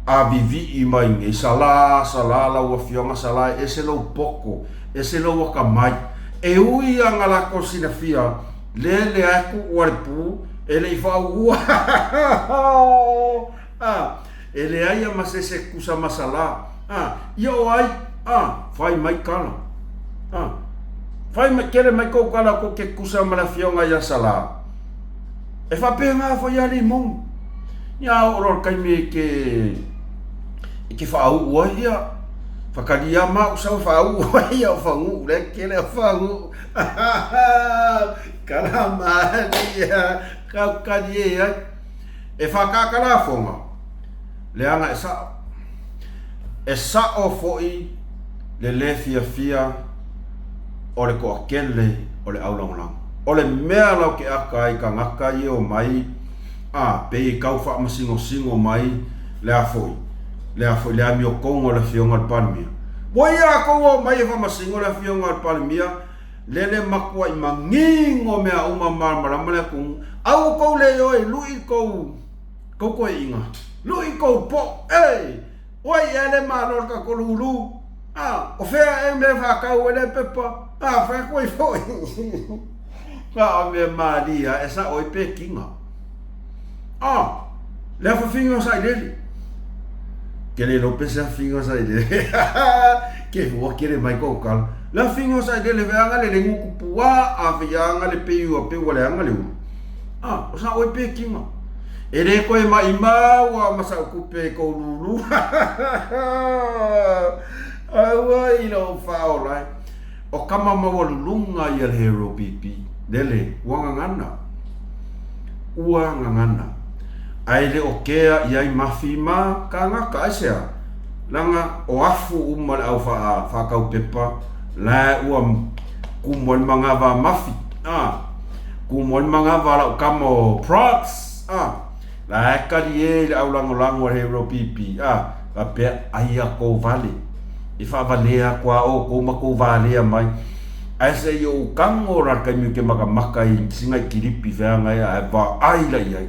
A vivii mai nei, Sala, Sala lau afioga, Sala e ese lou poto, ese lou akamai. E ui a na latou silafia, le lea e tuu a le pu, e le i faauua. A, e leai a ma se se tusa ma Sala. A, ia o ai? A, fai mai tala. A, fai mai, kele mai kou tala kou ke tusa ma le afioga ia Sala. E faapena foi ia Limoni. Ia oo loa le taimi e ke, e ke faauu ai, ia, whakaria ma u sau faauu ai ia o whangu, le kele o whangu. Kalamalia, kaukali e ai. E whakaaka lafoga, leaga e sa'o. E sa'o foi le lē fiafia o le toatele o le aulagolago. O le mea lau ke aka ai tagata ia o mai, a, pei e tau faamasinosino mai le a foi, le a foi le amiotoga o le Afioga i le Palemia. Ua ia tou o mai e faamasino le Afioga i le Palemia, lele matuaʻi manino mea uma malamalama le atunuu. Aua tou le ioe e luʻi tou Kou toeaiga, lui kou po, e! Oi ea le malo le tatou lulu, a, o fea ea mea faatau ai lea pepa, a, fai atu ai foi. A o mea malie a e sao ai pekiga. A, le afafiga o Sailele. Ke le iloa pe se afiga o Sailele. Ke ua kele mai kou tala. Le afiga o Sailele feaga le le gutu puaa, a feaga le peiua peu ua leaga le ulu. A, o sa oe pekiga. E le koe maʻimau a ma saʻu kupe i kou lūlū. Aua i lou faaola e. O kama maualuluga ia le Hero PP. Lele, ua gagana. Ua gagana. Ae le o kea i ai mafi ma kānaka, aisea? Leaga o afu uma le au faatau pepa, la ua kumu ai le manava a mafi. A, kumu ai le manava a lau kama o Props. A, la e kali e i le au lagolago a le Hero PP. A, faapea, aia kou vale. E faavalea atu a outou ma kou valea mai. Ae se i ou kago la le taimi ou te makamaka i sina i kilipi feaga ia, ae vaai la i ai.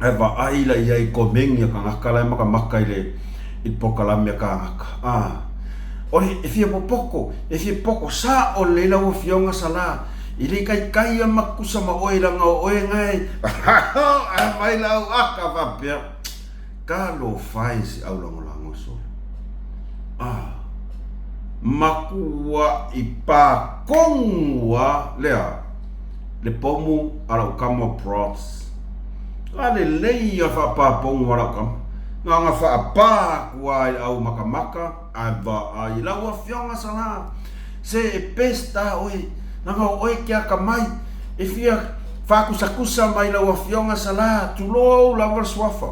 Ae vaai la i ai i komeni a kagaka la e makamaka i le i le polokalame a kānaka. A, o le, e fia popoko, e fia poko sa'o lelei lau Afioga Sala, i le ikaika ia ma kusa ma oe leaga o oe gae, ae mai lau aka faapea, Talofa e se aulagolago solo. A, makuaʻi pākogu a lea le pomu a lau kama Props. A lelei a faapāpogu a lau kama. Na ona faapā atu lava i le au makamaka, ae vaai i lau afioga Salā, se e best a oe, leaga o oe e te atamai, e fia faakusakusa mai lau afioga Salā, tulou lava le suafa.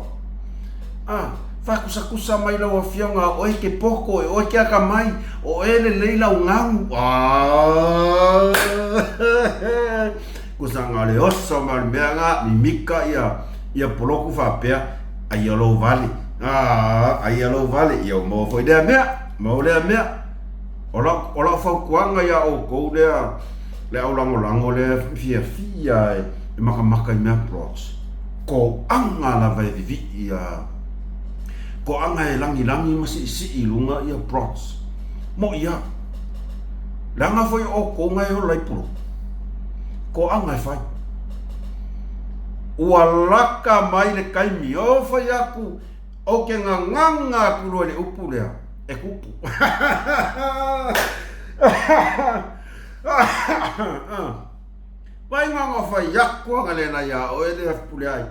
A, faakusakusa mai lau afioga o oe e te poto, e oe e te atamai, o oe e lelei lau ganu. Aa! Kusaga o le oso ma le mea na, mimika ia, ia poloku faapea, aia lou vale. Aa, aia lou vale, ia ua maua foi lea mea, maua lea mea. O lau, o lau fautuaga iā outou lea, le au lagolago lea fiafia e, e makamaka i mea plots. Toaga lava e vivii ia, toaga e lagilagi ma siisii i luga ia plots. Moʻi lava. Leaga foi o outou na e ola i poloku. Toaga e fai. Ua laka mai le taimi, o fai atu, ou te gagaga atu loa i le upu lea, e tupu. Mai na ona fai atu ana lena iā oe lea pule ai,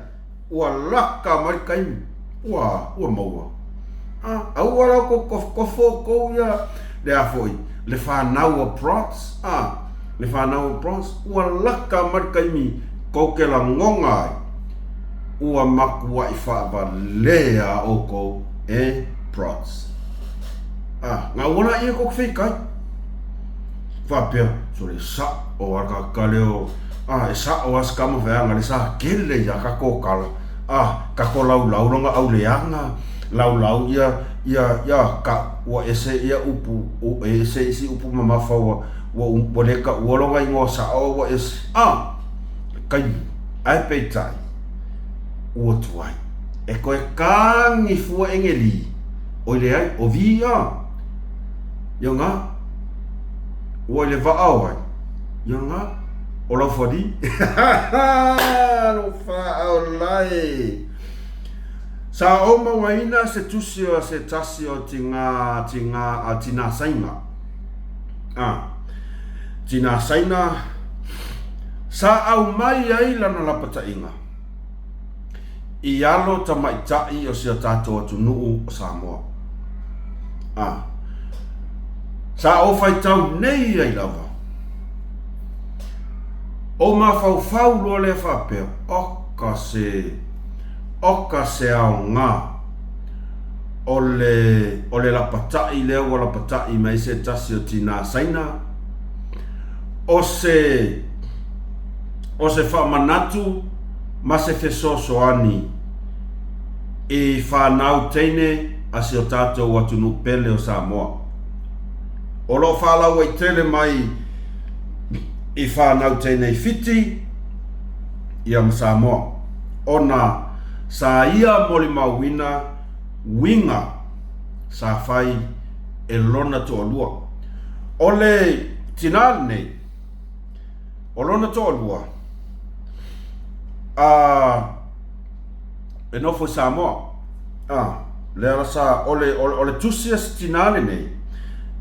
ua laka mai le taimi, ua, ua maua. A, aua la outou tofotofo outou ia, le a foi, le fanau a Bronx, a, le fanau a Bronx, ua laka mai le taimi tou te lagona ai, ua matuai faavalea outou e Bronx. A, na aua laia tou te feitai. Faapea, sole sa'o a le tagata lea o, a, e sa'o a si tama feaga lea sa tele ia tatou tala, a, tatou laulau lona auleaga, laulau ia, ia, ia, ka, ua ese ia upu, ua ese isi upu mamafa ua, ua, ua le taua lona igoa sa'o ua ese, a, le taimi, ae peitai, ua tuai. E toe tagi fua Engelī, oi leai, o Vi a, ia nga. Ua i le vaa o ai? Ia nga, o Laufali. Alofa aola e! Sa ou mauaina se tusi o se tasi o tingā, tingā, a tinā Saina. A, tinā Saina, sa aumai ai lana lapataiga. I alo tamaitai o si o tatou atunuu o Samoa. A. Sa ou faitau nei ai lava. Ou mafaufau loa lea faapea, oka se, oka se aoga o le, o le lapatai lea ua lapatai mai ai se tasi o tinā Saina, o se, o se faamanatu ma se fesoasoani i fanau teine a si o tatou atunuu pele o Samoa. O lo o faalauaitele mai i fanau teine i Fiti ia ma Samoa ona sa ia molimauina uiga sa fai e lona toalua. O le tinā lenei, O lona toalua, a, e nofo i Samoa. A, lea la sa, o le, o le tusi a se tinā lenei,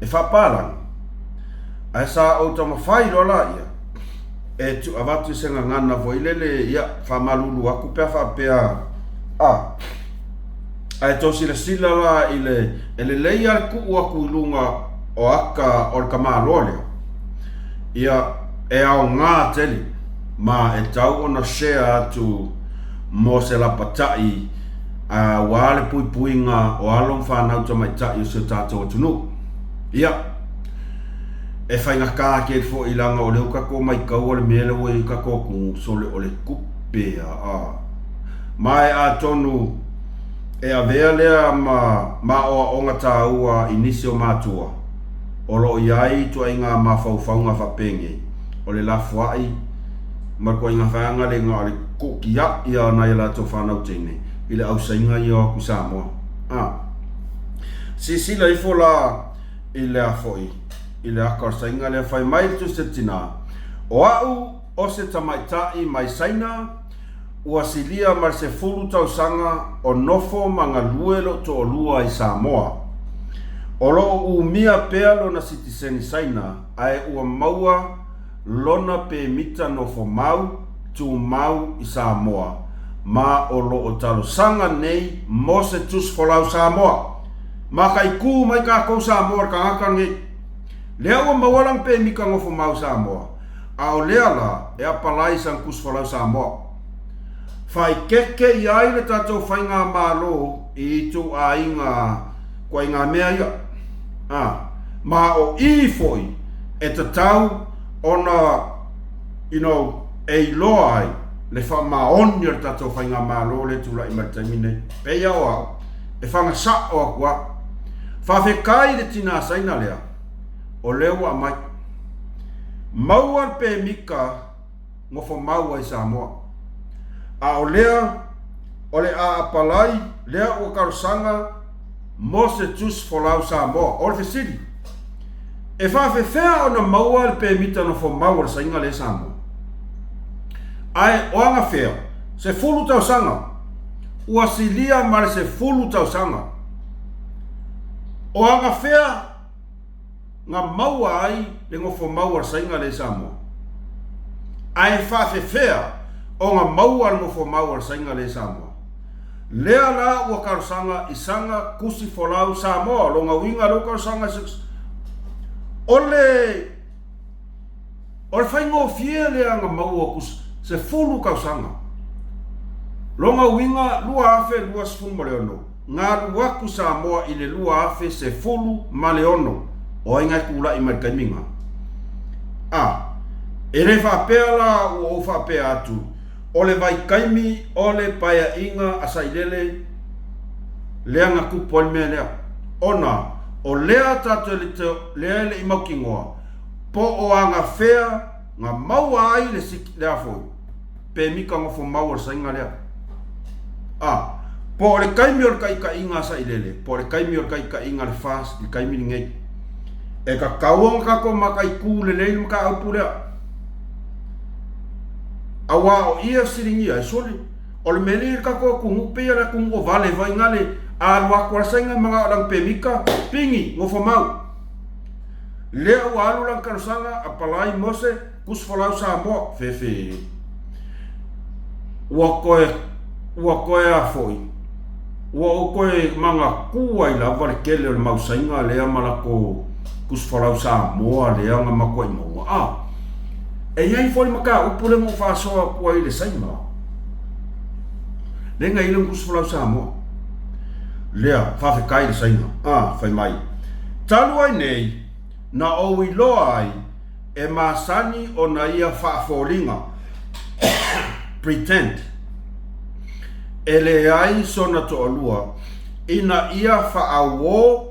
e faapalagi, ae sa ou taumafai loa laia, e tu, avatu i se gagana foi lele, ia, faamalulu atu pe a faapea, a, ae tou silasila la i le, e lelei lava le tuu atu i luga o aka o le tamaloa lea, Ia, e aoga tele, ma e tau ona share atu mo se lapataʻi aua le puipuiga o alo ma fanau tamaitai o si o tatou atunuu. Ia, e faigata tele foi leaga o lea ua tatou maitaua le mea lea ua i ai tatou atunuu, sole o le tupe a. Ma e atonu e avea lea ma aoaoga taua i nisi o matua, O lo o i ai ituaiga mafaufauga faapenei, o le lafoai ma le ituaiga vaega le igoa o le tuutiaʻi a nai a latou fanau teine i le ausaiga ia o atu i Samoa. A silasila ifo la i le a foi, i le aka o le saiga lea, fai mai le tusi a le tinā, O au o se tamaitai mai Saina, Ua silia ma le 10 tausaga o nofo ma galue lou toalua i Samoa. O lo o umia pea lona sitiseni Saina ae ua maua lona pemita nofo mau, tumau i Samoa. Ma o lo o talosaga nei mo se tusi folau Samoa. Mataitū mai tatou Samoa i le tagata lenei. Lea ua maua lana pemita nofo mau Samoa, a o lea la e apalai i sana tusi folau Samoa. Faaeteete i ai le tatou faigamalo i ituaiga ituaiga mea ia. A, ma o i foi e tatau ona, you know, e iloa ai le faamaoni o le tatou faigamalo lea e tulai mai i le taimi nei. Pei lava o au, e faga sa'o atu au. Faafetai i le tinā Saina lea, o lea ua aumai. Maua le pemita nofo mau ai Samoa. A o lea, o le a apalai lea ua talosaga mo se tusi folau Samoa. O le fesili, e faafefea ona maua le pemita nofo mau a le Saina lea i Samoa? Ae o agafea, 10 tausaga, ua silia ma le 10 tausaga. O agafea na maua ai le nofo mau a le Saina lea i Samoa? Ae faafefea ona maua le nofo mau a le Saina lea i Samoa? Lea la ua talosaga i sana tusi folau Samoa, lona uiga lea ua talosaga i se O le O le faigofie lea na maua ku 10 tausaga. Lona uiga 2026, na alu atu Samoa i le 2016, o ai na e tulai mai i le taimi na? A, e le faapea la ua ou faapea atu, o le vaitaimi o le paeaiga a Sailele lea na tupu ai le mea lea, ona o lea tatou te lea e le i mautinoa, Po o agafea na maua ai le lea foi pemita nofo mau o le saina lea. A, po o le taimi o le taitaiga a Sailele, po o le taimi o le taitaiga a le FAST i le taimi lenei. E tatau ona tatou mataitu lelei le mataupu lea. Aua o ia e fesiligia ai, sole, o le mea lea i le tatou atunuu, pei o le atunuu o vale vaina le alu atu a le saina manao i lana pemita, pigi, nofo mau. Lea ua alu lana talosaga apalai Mose tusi folau Samoa fefe ua toe ua toe a foi ua ou toe manatua ai lava le tele o le mau Saina lea ma latou tusi folau Samoa lea na matuai maua a e i ai foi le mataupu lea na ou faasoa atu ai i le Saina lea na i ai lana tusi folau Samoa lea faafetai i le Saina a fai mai Talu ai nei, na ou iloa ai e masani ona ia faafoliga, pretend, e leai sona toalua, ina ia faauō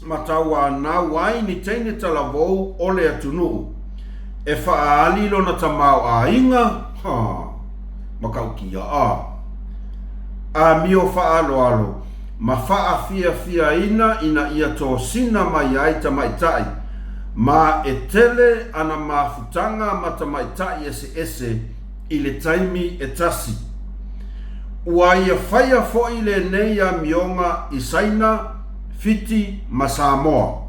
ma tauanau ai ni teine talavou o le atunuu, e faaali lona tamaoaiga, ha, matautia a, amio faaaloalo, ma faafiafiaina ina ia tosina mai ai tamaitai, ma e tele ana mafutaga ma tamaitai eseese i le taimi e tasi. Ua ia faia foi lenei amioga i Saina, Fiti ma Samoa.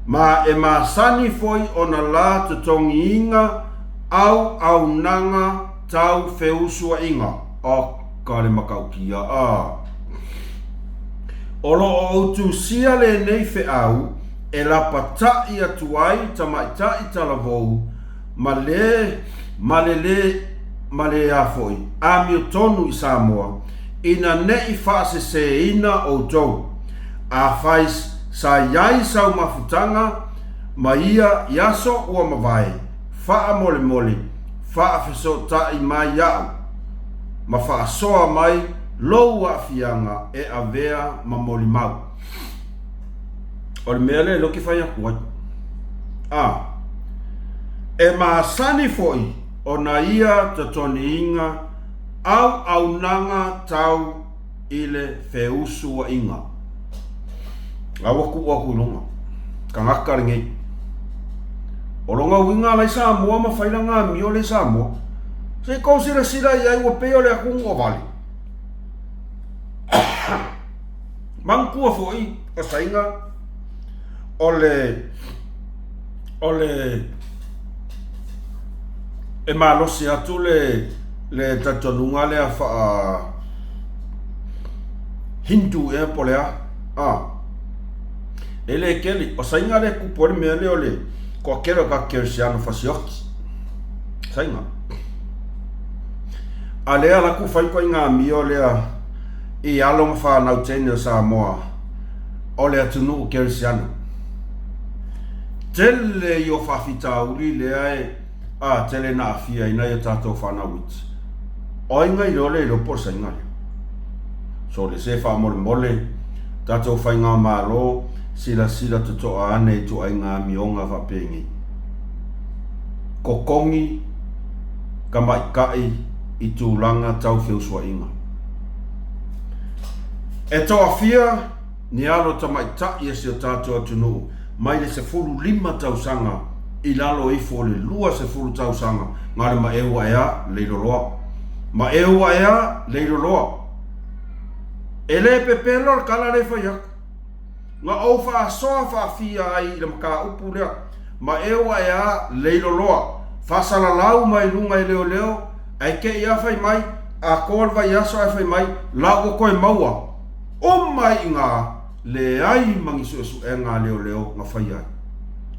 Ma e masani foi ona la totogiina auaunaga tau feusuaiga. Oka le matautia a! O lo o ou tusia lenei feau e lapataʻi atu ai tamaitai talavou ma le ma le le ma le a foi amiotonu i Samoa ina neʻi faasesēina outou. Afai sa i ai sau mafutaga ma ia i aso ua mavae, faamolemole, faafesootai mai iaʻu ma faasoa mai lou aafiaga e avea ma molimau. O le mea lea lea ou te fai atu ai. A, e masani foi ona ia totoniina auaunaga tau i le feusuaiga. A ua tuu atu i luga. Tagata lenei. O lona uiga la i Samoa ma fai lana amio lea i Samoa. Se i tou silasila i ai ua pei o le atunuu o vale. Manatua foi o Saina o le o le e malosi atu le Le talitonuga lea faa Hindu ea po o le a? A. E le keli, o saiga lea e kupu ai le mea lea o le toatele o tatou kerisiano fasioti. Saiga. A lea la ku fai ituaiga amio lea i alo ma fanau teine o Samoa o le atunuu kerisiano. Tele ia o faafitauli lea e a tele na aafia ai nai o tatou fanau iti. O ai na iloa le iloa po o le saiga lea? Sole se faamolemole tatou faigamalo silasila totoa ane i ituaiga amioga faapenei. Totogi tamaitai i tulaga tau feusuaiga. E toafia ni alo tamaitai a si o tatou atunuu mai le 15 tausaga i lalo ifo o le 20 tausaga na o le maeu ae a leiloloa. Maeu ae a leiloloa. E le pepelo le tala lea e fai atu. Na ou faasoa faafia ai i le mataupu lea, maeu ae a leiloloa, faasalalau mai luga e leoleo, ae te i a fai mai, atoa le vaiaso ae fai mai, la ua toe maua uma ai i ina, leai ma ni suesuega a leoleo na faia ai.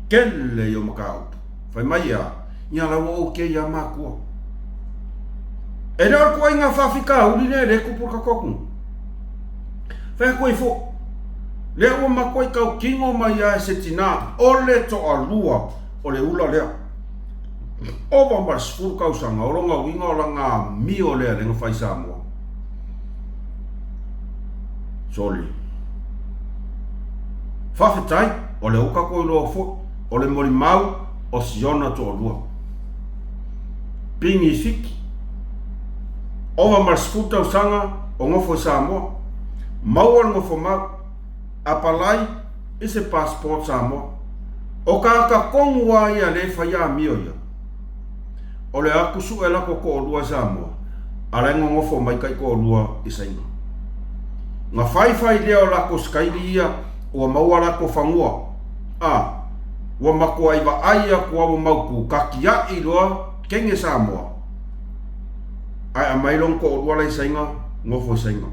Tele ia o mataupu. Fai mai e a? Ia la ua okay a matua. E le o le tuaiga faafitauli lea e le tupu i le tatou atunuu. Fai atu ai foi, lea ua matuai tautino mai lava e se tina o le toalua o le ula lea. Ova ma le 10 tausaga, o lona uiga o lana amio lea lea na fai i Samoa. Sole. Faafetai, o lea ua tatou iloa foi, o le molimau o Siona toalua. Pigi i Fiti. Ova ma le 10 tausaga o nofo i Samoa. Maua le nofo mau. Apalai i se passport Samoa. O tagata tonu lava ia lea e faia amio ia. O le atu sue latou toalua i Samoa, a la e nonofo mai taitoalua i Saina. Na fai fai lea o latou sikaili ia ua maua latou fanua. A, ua matuai vaai atu lava ua mautu, tatiai loa kenge Samoa. Ae aumai lona toalua la i Saina, nofo i Saina.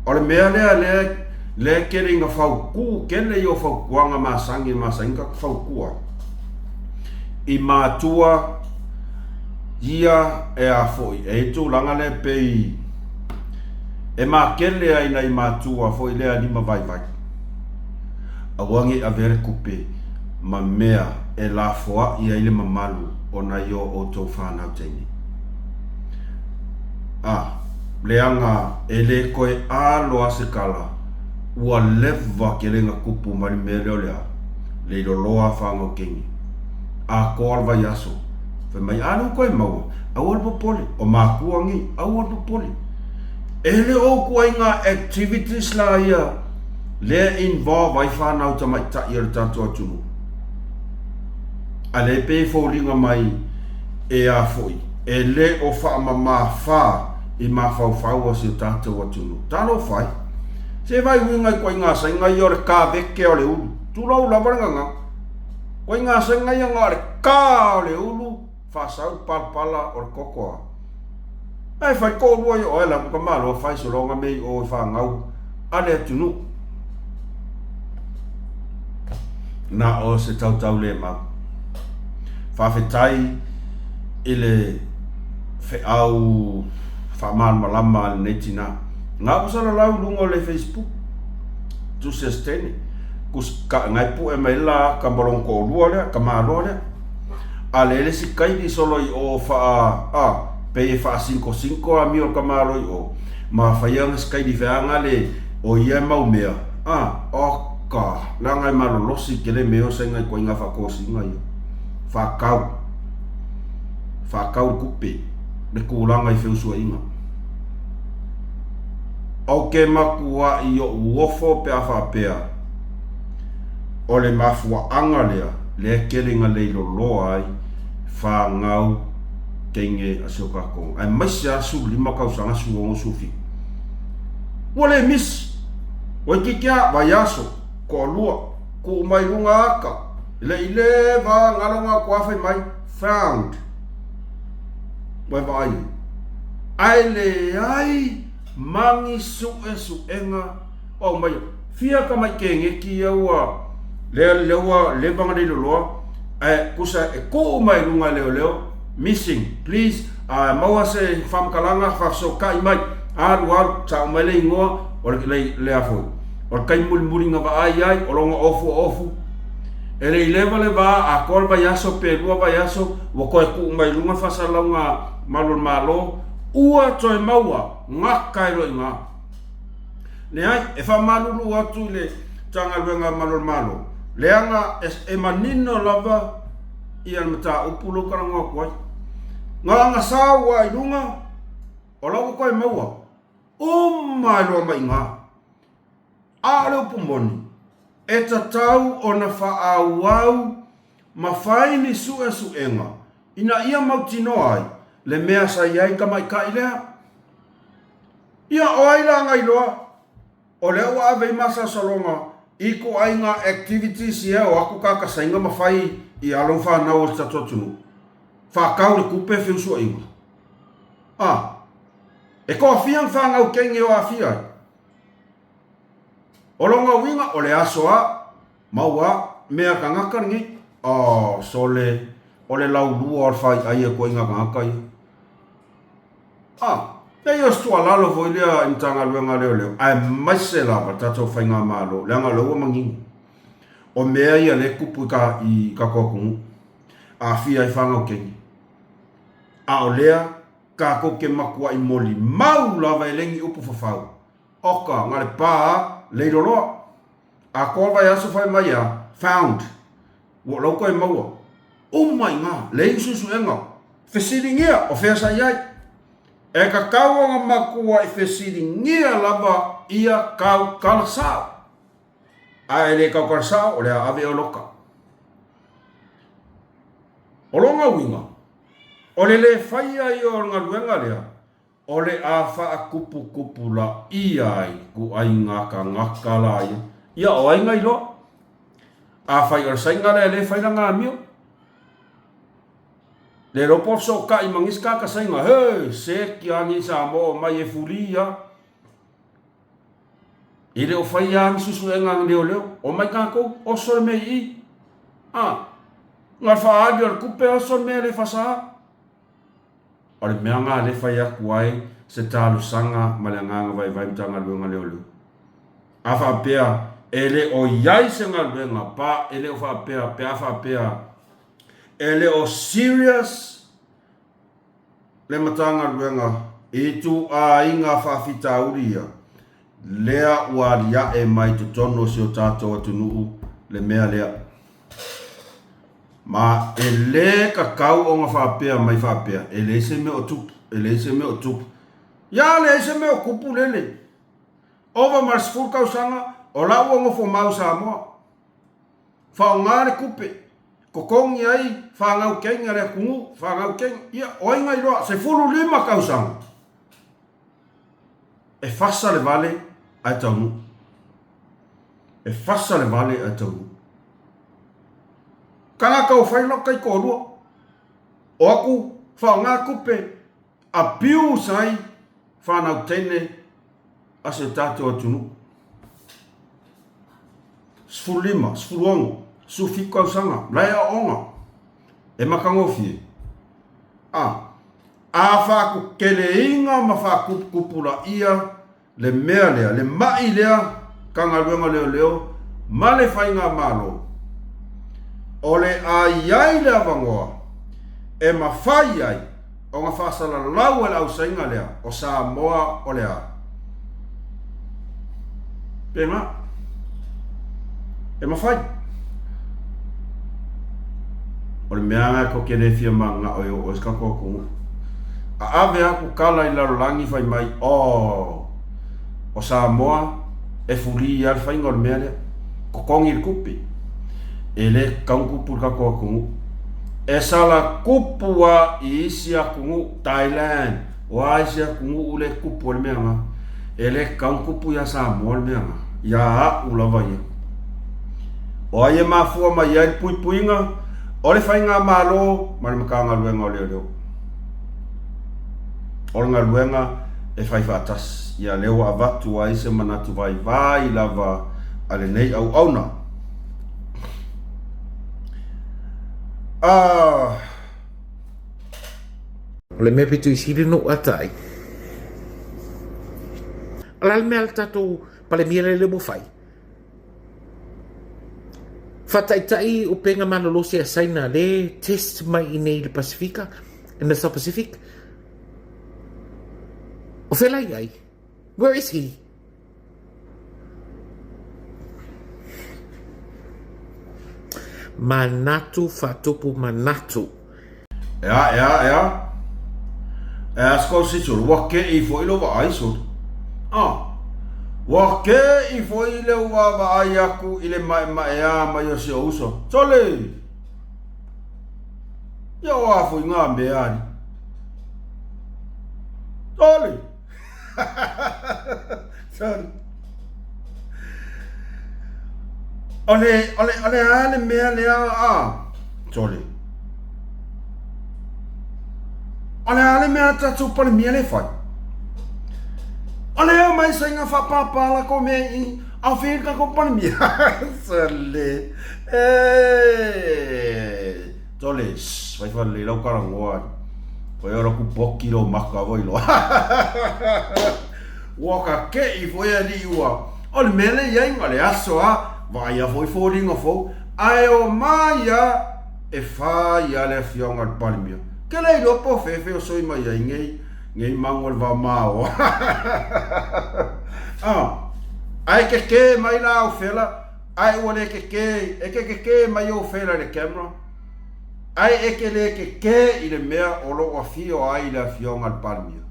O le mea lea lea lea e tele ina fautu, tele ia o fautuaga masani e masani ona tatou fautua ai i matua ia e a foi, e i ai le tulaga lea e pei e makele ai nai matua foi lea lima vaivai. Aua ne i avea le tupe ma mea e lafoai ai le mamalu o nai o outou fanau teine. A, leaga e le toe alo a se tala, ua leva tele na tupu mai le mea lea o le a? Le iloloa a fanau teine. Atoa le vaiaso, fai mai, a lea ua toe maua, aua le popole, o matua nei, aua le popole. E le o ituaiga activities la ia lea e involve ai fanau tamaitai o le tatou atunuu. A lea e pei e foliga mai e a foi, e le o faamamafa i mafaufau o si o tatou atunuu. Talofa e! Se vai uiga i ituaiga saiga ia o le kaveke o le ulu. Tulou lava le gagana. Ituaiga saiga ia na o le ka o le ulu, faasau le palapala o le koko a. Ae fai toalua i oe la ka malo fai sologa me i o i fanau a le atunuu. Na o se tautau le mau. Faafetai i le feau faamalamalama a lenei tina. Na ua salalau i luga o le Facebook. Tusi a Stanley. Kus ka ngai pue mai la ka malong toalua lea, ka maloa lea. A le le isi kaili solo i o faa, a, pei e faasinkosinko amio o le tamālō i o, ma faia ana si kaili feaga le o ia mau mea, a, oka, leaga e malolosi tele mea o saiga i ituaiga faatosina ia. Faatau. Faatau le tupe, le tulaga i feusuaiga. Ou te matuai ou ofo pe a faapea o le mafuaaga lea, lea e tele ina leiloloa ai fanau teine a si o tatou, aemaise lava 15 tausaga, 16, 17. Ua le misi, toeitiiti lava vaiaso, toalua, tuu mai luga ata, le i leva galo na atu lava fai mai, found. Ua e vaai ai. Ae leai magi suesuega o aumaia. Fia tamai kegeki ia ua lea lea ua leva ona leiloloa ae tusa e tuu mai luga e leoleo missing please a maua se faamatalaga faafesootai mai alu alu sao mai le igoa o le le a foi o le taimi mulimuli na vaai ai o lona ofu o ofu e le i leva le va atoa le vaiaso pe lua vaiaso ua toe tuu mai luga faasalalauga malu o le Malo ua toe maua gata ai loa i ina. Leai, e faamalulu atu i le Matagaluega a Malu o le Malo, leaga e manino lava ia le mataupu lea ua talanoa atu ai. Na ona sau lava i luga, o la ua toe maua uma ai loa ma i ina. A o le upu moni, e tatau ona faaauau ma fai ni suesuega ina ia mautinoa ai le mea sa i ai tamaitai lea. Ia, o ai la na iloa o lea ua ave ai masalosaloga i ituaiga activities ia e o atu tagata Saina ma fai i alo ma fanau o le tatou atunuu, faatau le tupe feusuaiga? A, e toafia ni fanau teine o aafia ai? O lona uiga, o le aso a, maua mea tagata lenei. Oh, sole, o le laulua o le faiai e ituaiga tagata ia. Ah, leai o se tuualalo foi lea i Matagaluega a Leoleo, aemaise lava le tatou Faigamalo, leaga o lea ua manino, o mea ia lea e tupu i ka, i tatou atunuu, aafia ai fanau teine. A o lea, tatou te matuai molimau lava e le ni upu fafau. Oka, na le pa a, leiloloa. Atoa vaiaso fai mai a, found. Ua lau toe maua. Uma i ina, leai ni suesuega. Fesiligia, o fea sa i ai? E tatau ona matuai fesiligia lava ia tautala sao. A e le tautala sao, o le a ave oe loka. O lona uiga, o le le faia ia o le galuega lea, O le a faakupukupulaia ai ituaiga tagata la ia. Ia, o ai na iloa? Afai o le Saina lea e le fai lana amio, le iloa po o fesootai ma nisi tagata Saina, he, seki lava nei Samoa omai e fuli lava. E le o faia lava ni suesuega a ni leoleo. Omai tatou, oso le mea i i. A, na o le faaali o le tupe oso le mea e le faasa. O le mea lena lea e fai atu ai se talosaga ma le agaga vaivai Matagaluega Leoleo. A faapea e le o i ai se galuega pa e le o faapea pe a faapea e le o serious le Matagaluega i ituaiga faafitauli ia, lea ua aliae mai totonu o si o tatou atunuu le mea lea. Ma e le tatau ona faapea mai faapea, e leai se mea o tupu, e leai se mea o tupu. Ia, leai se mea o tupu lele. Ova ma le 10 tausaga, o la ua nofo mau i Samoa. Faaaoga le tupe, totogi ai fanau teine a le atunuu, fanau teine, ia, o ai na iloa, 15 tausaga. E fasa le vale ae taunuu. E fasa le vale ae taunuu. Tagata ua fai lau taitoalua. O aku faaaoga tupe abuse ai fanau teine a si o tatou atunuu. 15, 16, 17 tausaga, la e aooga. E matagofie. A, a faakukeleina ma faakupukupulaia le mea lea, le ma'i lea ka galuega leoleo ma le faigamalo, o le a i ai le avanoa e mafai ai ona faasalalau e le ausaina lea o Samoa o le a? Pēnā. E mafai. O le mea lena tou te le fia mananao e oo ai se tatou atunuu. A ave atu tala i le lalolagi fai mai, oh, o Samoa e fulī lava le faiga o le mea lea. Totogi le tupe. E le tatau ona tupu i le tatou atunuu. E sala tupu lava i isi atunuu, Thailand, o a isi atunuu lea e tupu ai le mea lena. E le tatau ona tupu ia Samoa le mea lena, ia a'u lava ia. O ai e mafua mai ai le puipuiga? O le Faigamalo ma le Matagaluega o Leoleo. O le galuega e fai faatasi, ia lea ua avatu ai se manatu vaivai lava a lenei auauna. Ah! O le mea pito i sili ona ou ata ai, o le a le mea a le tatou Palemia lea ua fai? Faataitai upega malolosi a Saina le test mai i nei i le Pasifika, in the South Pacific. O fea la i ai? Where is he? Manatu faatupu manatu. Ea, ea, ea. Ea skosi solo, ua keʻi foi lou vaai solo. Ah, ua keʻi foi le ou vaavaai aku i le maemaea mai o si ou uso. Sole! Ia o a foi ngā mea ali. Sole! Sorry. O le, o le, o le a le mea lea a? Sorry. O le a le mea a tatou Palemia le fai? O le a mai sa inga whapāpā la ko mea i a whē ka ko Palemia. Sole. E. Tole, shh, fai whare lau karangoa. Koe ora ku poki lo maka voi loa. Ua ka keʻi foi alii ua, o le mea lea i ai ma le aso a, vaaia foi foliga fou, ae o mai a e fai a le afioga i le Palemia. Ke le iloa po o fefe o soi mai ai nei, nei magu o le vao maoa. Ah, ae kekē mai la au fela, ae ua le kekē, e ke kekē mai ou fela i le camera. Ae e ke le kekē i le mea o lo o afio ai le Afioga i le Palemia.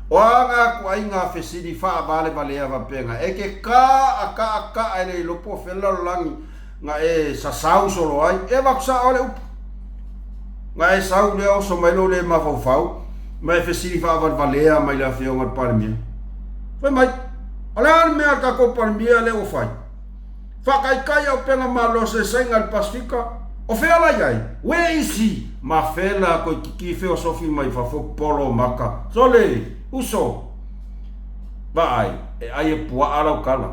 O a ngā kuaiga fesili faavalevalea faapena, e ke kāʻakaʻakaʻa e le iloa po o fea le lalolagi nga e sasau solo ai, e avatu sao le upu. Nga e sau lea oso mai lou le mafaufau ma e fesili faavalevalea mai le Afioga i le Palemia. Fai mai, o le a le mea a le tatou Palemia lea ua fai? Faataitai auupega malolosi e Saina i le Pasefika, o fea la i ai? Where is he? Ma fela toeitiiti feosofi mai fafo polo maka. Sole! Uso! Vaai, e ai e puaa lau tala.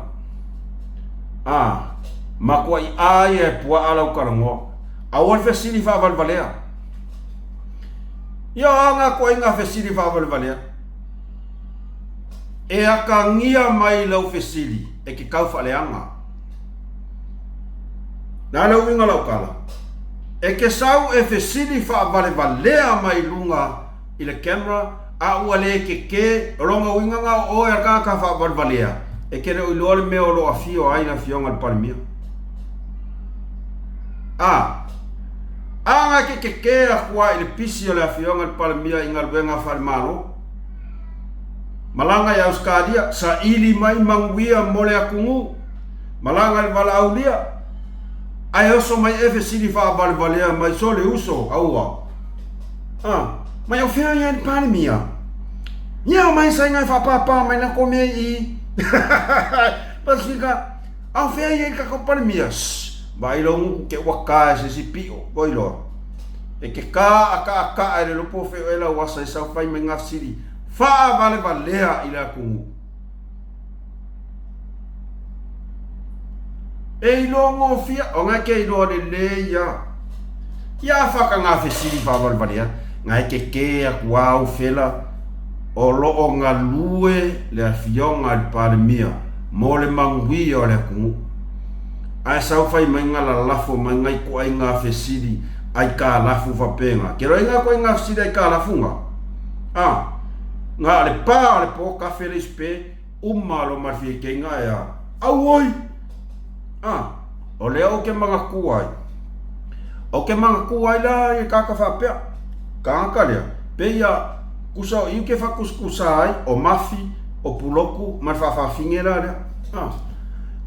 A, makuaʻi a ia e puaa lau talanoa. Aua le fesili faavalevalea. Ia o a ngā koaiga fesili faavalevalea? E akagia mai lau fesili e ke kau faaleaga. Na le uiga lau tala, e ke sau e fesili faavalevalea mai luga i le camera a ua le kekē, o lona uiga na o oe a le tagata faavalevalea e ke le o iloa le mea o lo o afio ai le afioga i le Palemia. A, a na ke kekē aku a i le pisi o le afioga i le Palemia i galuega faale-Malo. Malaga i Ausetalia, saili mai manuia mo le atunuu. Malaga i le valaaulia, ae oso mai e fesili faavalevalea mai sole uso, aua. A, mai o fea ia i le Palemia? Ia o mai saiga e faapāpā mai na ko mea i. Pasifika, a o fea ia i le tatou Palemia? Shh, vaai lou gutu ke ua ka e se isi pio, koi loa. E ke kāʻakaʻakaʻa e le lopo fe oe lau asa i sau fai mai ngā fesili faavalevalea i le atunuu. E iloa gofia, o ngai ke iloa lelei ia. Ia a whaka ngā fesili faavalevalea, ngai ke kē aku au fela o loo galue le afioga i le Palemia mo le manuia o le atunuu. Ae sau fai mai nga lalafo mai ngai koaiga fesili aikalafu faapena. Ke loa inga koaiga fesili aikalafu nga? A, nga le pa o le po kafe le ispe uma lo ma le fiekeinga e a. Auoi! A, o lea ou ke manatua ai. O ke manatua ai la i kaka faapea. Kagaka lea, peia kusa o iu ke whakuskusa ai, o mafi, o puloku, ma le whaawhaafine la lea. A,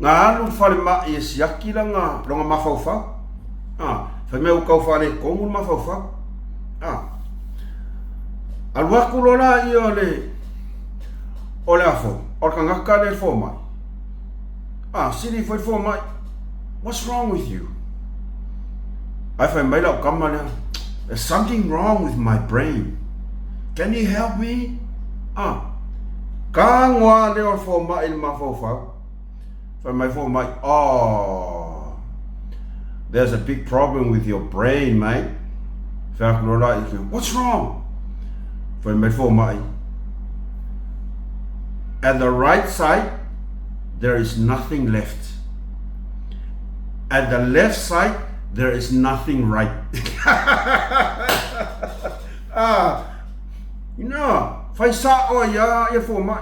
nga alu le falemai e siaki la nga longa mafaufau. A, fai mai ua tau faaletonu le mafaufau. A, alu aku loa laia o le, o le afo, o le tagata lea i le fomai. A, sili foi le fomai, what's wrong with you? Ae fai mai lau tama lea, there's something wrong with my brain. Can you help me? Ah. Tago lava lea o le fomai i le mafaufau. Fai mai fomai, Oh, there's a big problem with your brain, mate. Fai atu loa la i What's wrong? Fai mai fomai, At the right side, there is nothing left. At the left side, there is nothing right. Ah, ina, fai sa'o ai a ia fomai.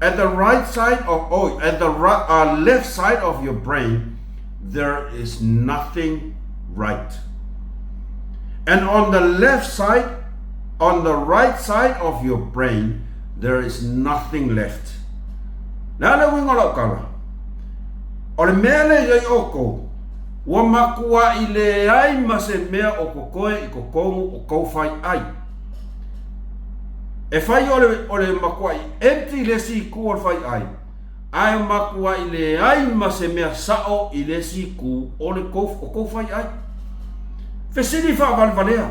At the right side of, oh, at the right, left side of your brain, there is nothing right. And on the left side, on the right side of your brain, there is nothing left. Le a le uiga o lau tala? O le mea lea i ai outou, ua matuai leai ma se mea o totoe i totonu o tou fai ai. E fai o le, o le matuai empty le isi itu o le fai ai, ae matuai leai ma se mea sao i le isi itu o le tou, o tou fai ai. Fesili faavalevalea.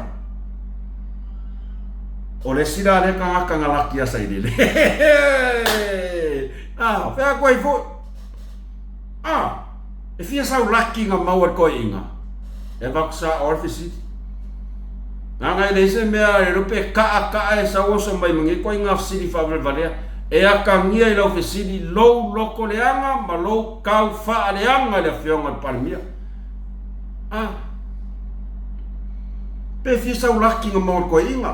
O le isi la lea tagata na laki ia Sailele. Ah, fea atu ai foi. Ah, e fia sau laki na maua i le toeaina. E avatu sao le fesili. Leaga e leai se mea e iloa pe kaa kaa e sau oso mai ma nei ituaiga fesili faavalevalea. E atagia i lau fesili lou loto leaga ma lou tau faaleaga i le Afioga i le Palemia. Ah. Pe fia sau laki na maua i le toeaina.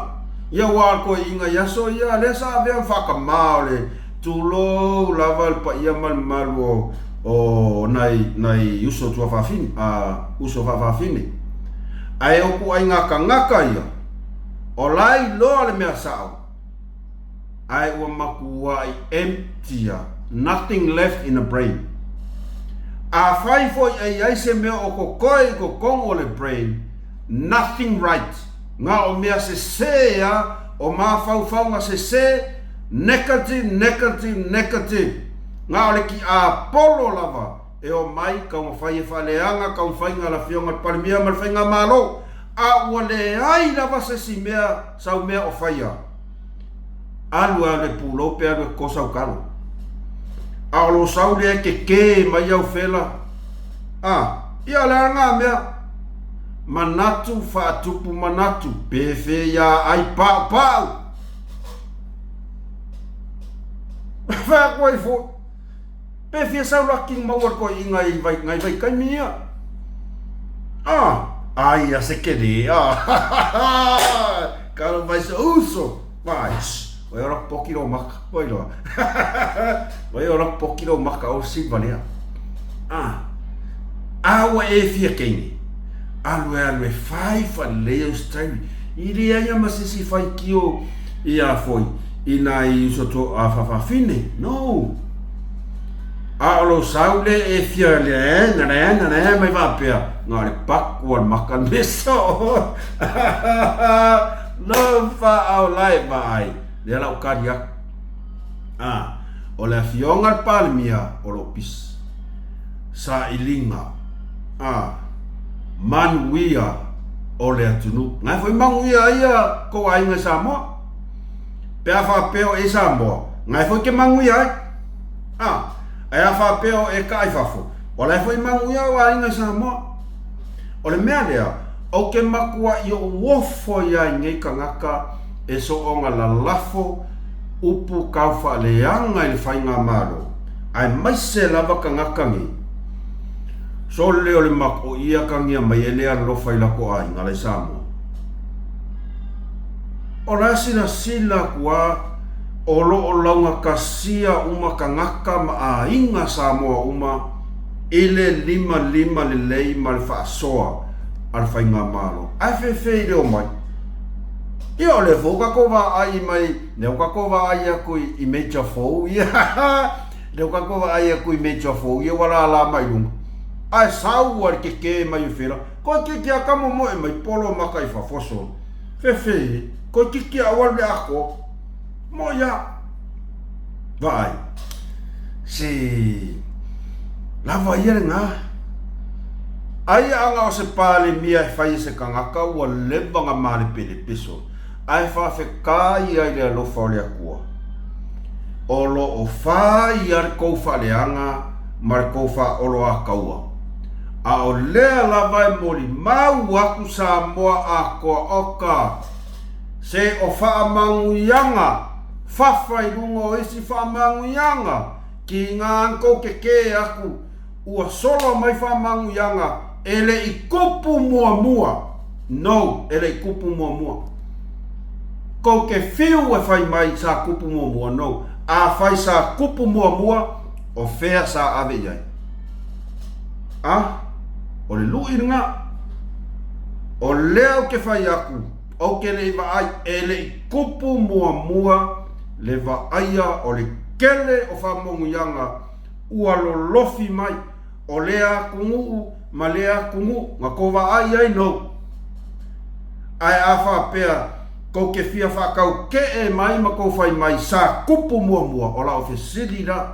Ia aua o le toeaina i aso ia, lea sa avea ma faatamā o le Tulou lava le paia ma le mamalu o o nai nai uso tuafafine a uso faafafine. Ae o ituaiga tagata ia, o la e iloa le mea sao, ae ua matuai empty a, nothing left in the brain. Afai foi e i ai se mea o totoe i totonu o le brain, nothing right, na o mea sese a, o mafaufauga sese, Negative, negative, negative. Na o le tiapolo lava e omai taumafai e faaleaga taumafaiga a le Afioga i le Palemia ma le Faigamalo, a ua leai lava se isi mea sau mea o faia. Alu alu e pulou pe alu e kosa au talo. A o lou sau lea e kekē mai au fela. A, ia o le a lena mea? Manatu faatupu manatu, pefea ai paupau. Fai atu ai foi, pe fia sau la king maua le toeaiina i vai, ngai vaitaimi ia. Ah, ai a se kele, ah, kalo mai se uso, vai, vai ora poki ro maka, vai loa. Vai ora poki ro maka o silva lea. Ah, a ua e fia keini. Alu e alu e fai whalelei au stairi. I leai a ma se isi faitio i a foi i nai uso to a fafafine. No. A o lou sau le e fia le e na le na le mai faapea na le paku a le maka le so. No wha au lai ma ai. Lea lau kari aku. A, o le afioga le Palemia o lo pisi. Sailiga, a, manuia o le atunuu. Ngai foi manuia ai ia kou aiga i Samoa. Pe a faapea o e i Samoa, ngai foi ke manuia ai. A, ae a faapea o e kaa i fafo, o la e foi manuia ou aiga i Samoa. O le mea lea, ou te matuai ou ofo ia i nei tagata e soonga lalafo upu kau faaleaga i le faigamalo, aemaise lava tagata nei. Sole o le mak o ia kagia mai e le alofa i lako aiga la i Samoa. O la silasila aku a o lo o laugatasia uma tagata ma aiga Samoa uma i le limalima lelei ma le faasoa a le faigamalo. Ae fefe i le omai. Ia o lea foi ua tatou vaai mai, lea ua tatou vaai atu i major fou ia. Lea ua tatou vaai atu i major fou ia ua lala mai luga. Ae sau ua le kekē mai o fela. Toeitiiti a ka momoe mai polo maka i fafo solo. Fefe, toeitiiti a ua le atoa. Moe a. Vaai. Se lava ia lena. Aia aga o se Palemia e fai e se kangaka ua leva nga malepelepe solo, ae faafetai ia i le alofa o le Atua. O lo o fai ia le kou faaleaga ma le kou faaoloataua, a o lea lava e molimau atu Samoa atoa oka se o faamanuiaga fafa i luga o isi faamanuiaga ki nga kou kekē aku ua solo mai faamanuiaga e le i kupu muamua. No, e le i kupu muamua. Kou te fiu e fai mai sa kupu muamua, no. Afai sa kupu muamua, o fea sa ave i ai? A? O le luʻi lena. O lea ou te fai atu, ou te le i vaai, e le i kupu muamua le vaaia o le kele o faamanuiaga ua lolofi mai o lea atunuu ma lea atunuu na kou vaai ai nou. Ae a faapea kou te fia faataukee mai ma kou fai mai sa kupu muamua, o lau fesili la,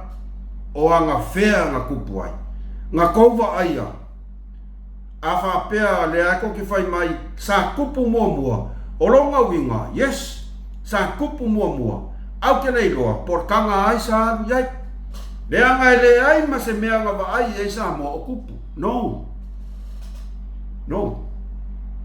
o anafea na kupu ai? Na kou vaaia? A faapea lea kou te fai mai sa kupu muamua, o lona uiga, yes, sa kupu muamua, au te le iloa po o le taga ai sa alu i ai. Leaga e leai ma se mea na vaai i ai Samoa o kupu. No. No.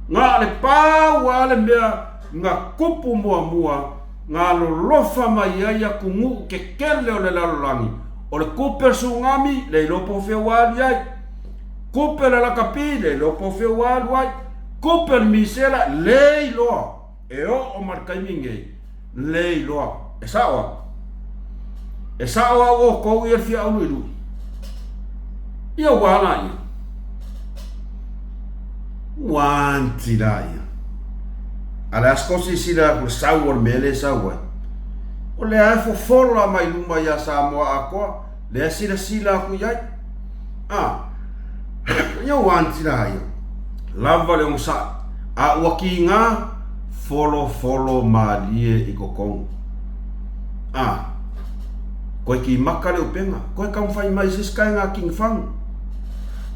Na o le pau lava le mea na kupu muamua na lolofa mai ai atunuu kekele o le lalolagi, o le kupe o le tsunami, le iloa po o fea ua alu i ai. Kupe o le lakapi, le iloa po o fea ua alu ai. Kupe o le misela, le iloa. E oo ma le taimi nei, le iloa. E sao au. E sao au outou ia le fia auluilui. Ia ua ala ia. Ua anti la ia. A le aso silasila atu le sau o le mea lea e sau ai. O lea e fofola mai luma ia Samoa atoa. Lea silasila atu i ai. A, ia ua anti la ia. Lava le onosai. A ua kiga, folofolo malie i totonu. A, koe kimaka le upega, koe taumafai mai se isi kaega kinifagu.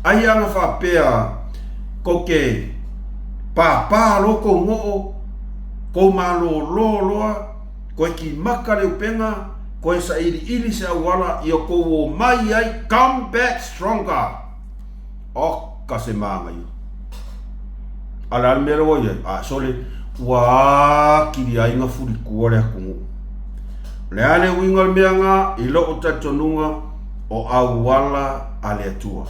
Aia ana faapea kou te pāpā loa kou goo, kou malōlō loa, Koe kimaka le upega, koe sailiili se auala i o kou o mai ai, come back stronger! Oka se māngaio. A le a le mea lea ua i ai? A, sole, ua akili ai nga fulikua le atunuu. O le a le uiga o le mea nga, i loʻu talitonuga, o auala a le Atua.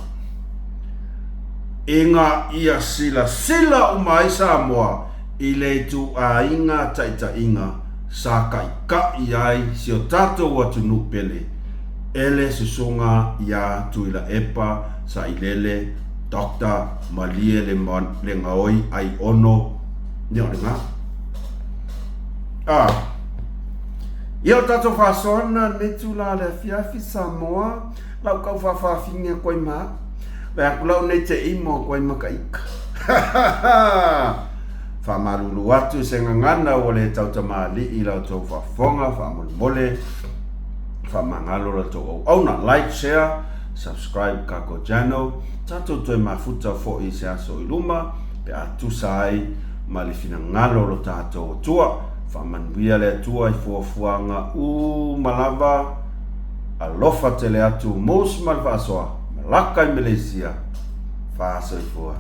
I nga ia silasila uma ai Samoa i le ituaiga taitaiga sa kaʻikaʻi ai si o tatou atunuu pele, ele susuga iā Tuilaepa Sailele Doctor Malie le Legaoi Aiono ia o lena. A ia o tatou faasoana lenei itula le afiafi Samoa. Lau kau faafaafine atu ai ma au. Vae atu lau nei te imo atu ai ma ka ika. Faamalulu atu i se gagana ua le tautamalii i la outou faafofoga, faamolemole, faamagalo la outou auauna. Like, share, subscribe kako channel. Tatou toe mafuta foi i se aso i luma pe a tusa ai ma le finagalo o lo tatou Atua. Faamanuia le Atua i fuafuaga uma lava. Alofa tele atu Mos ma le faasoa, malaka i Meleisia, faasoifua.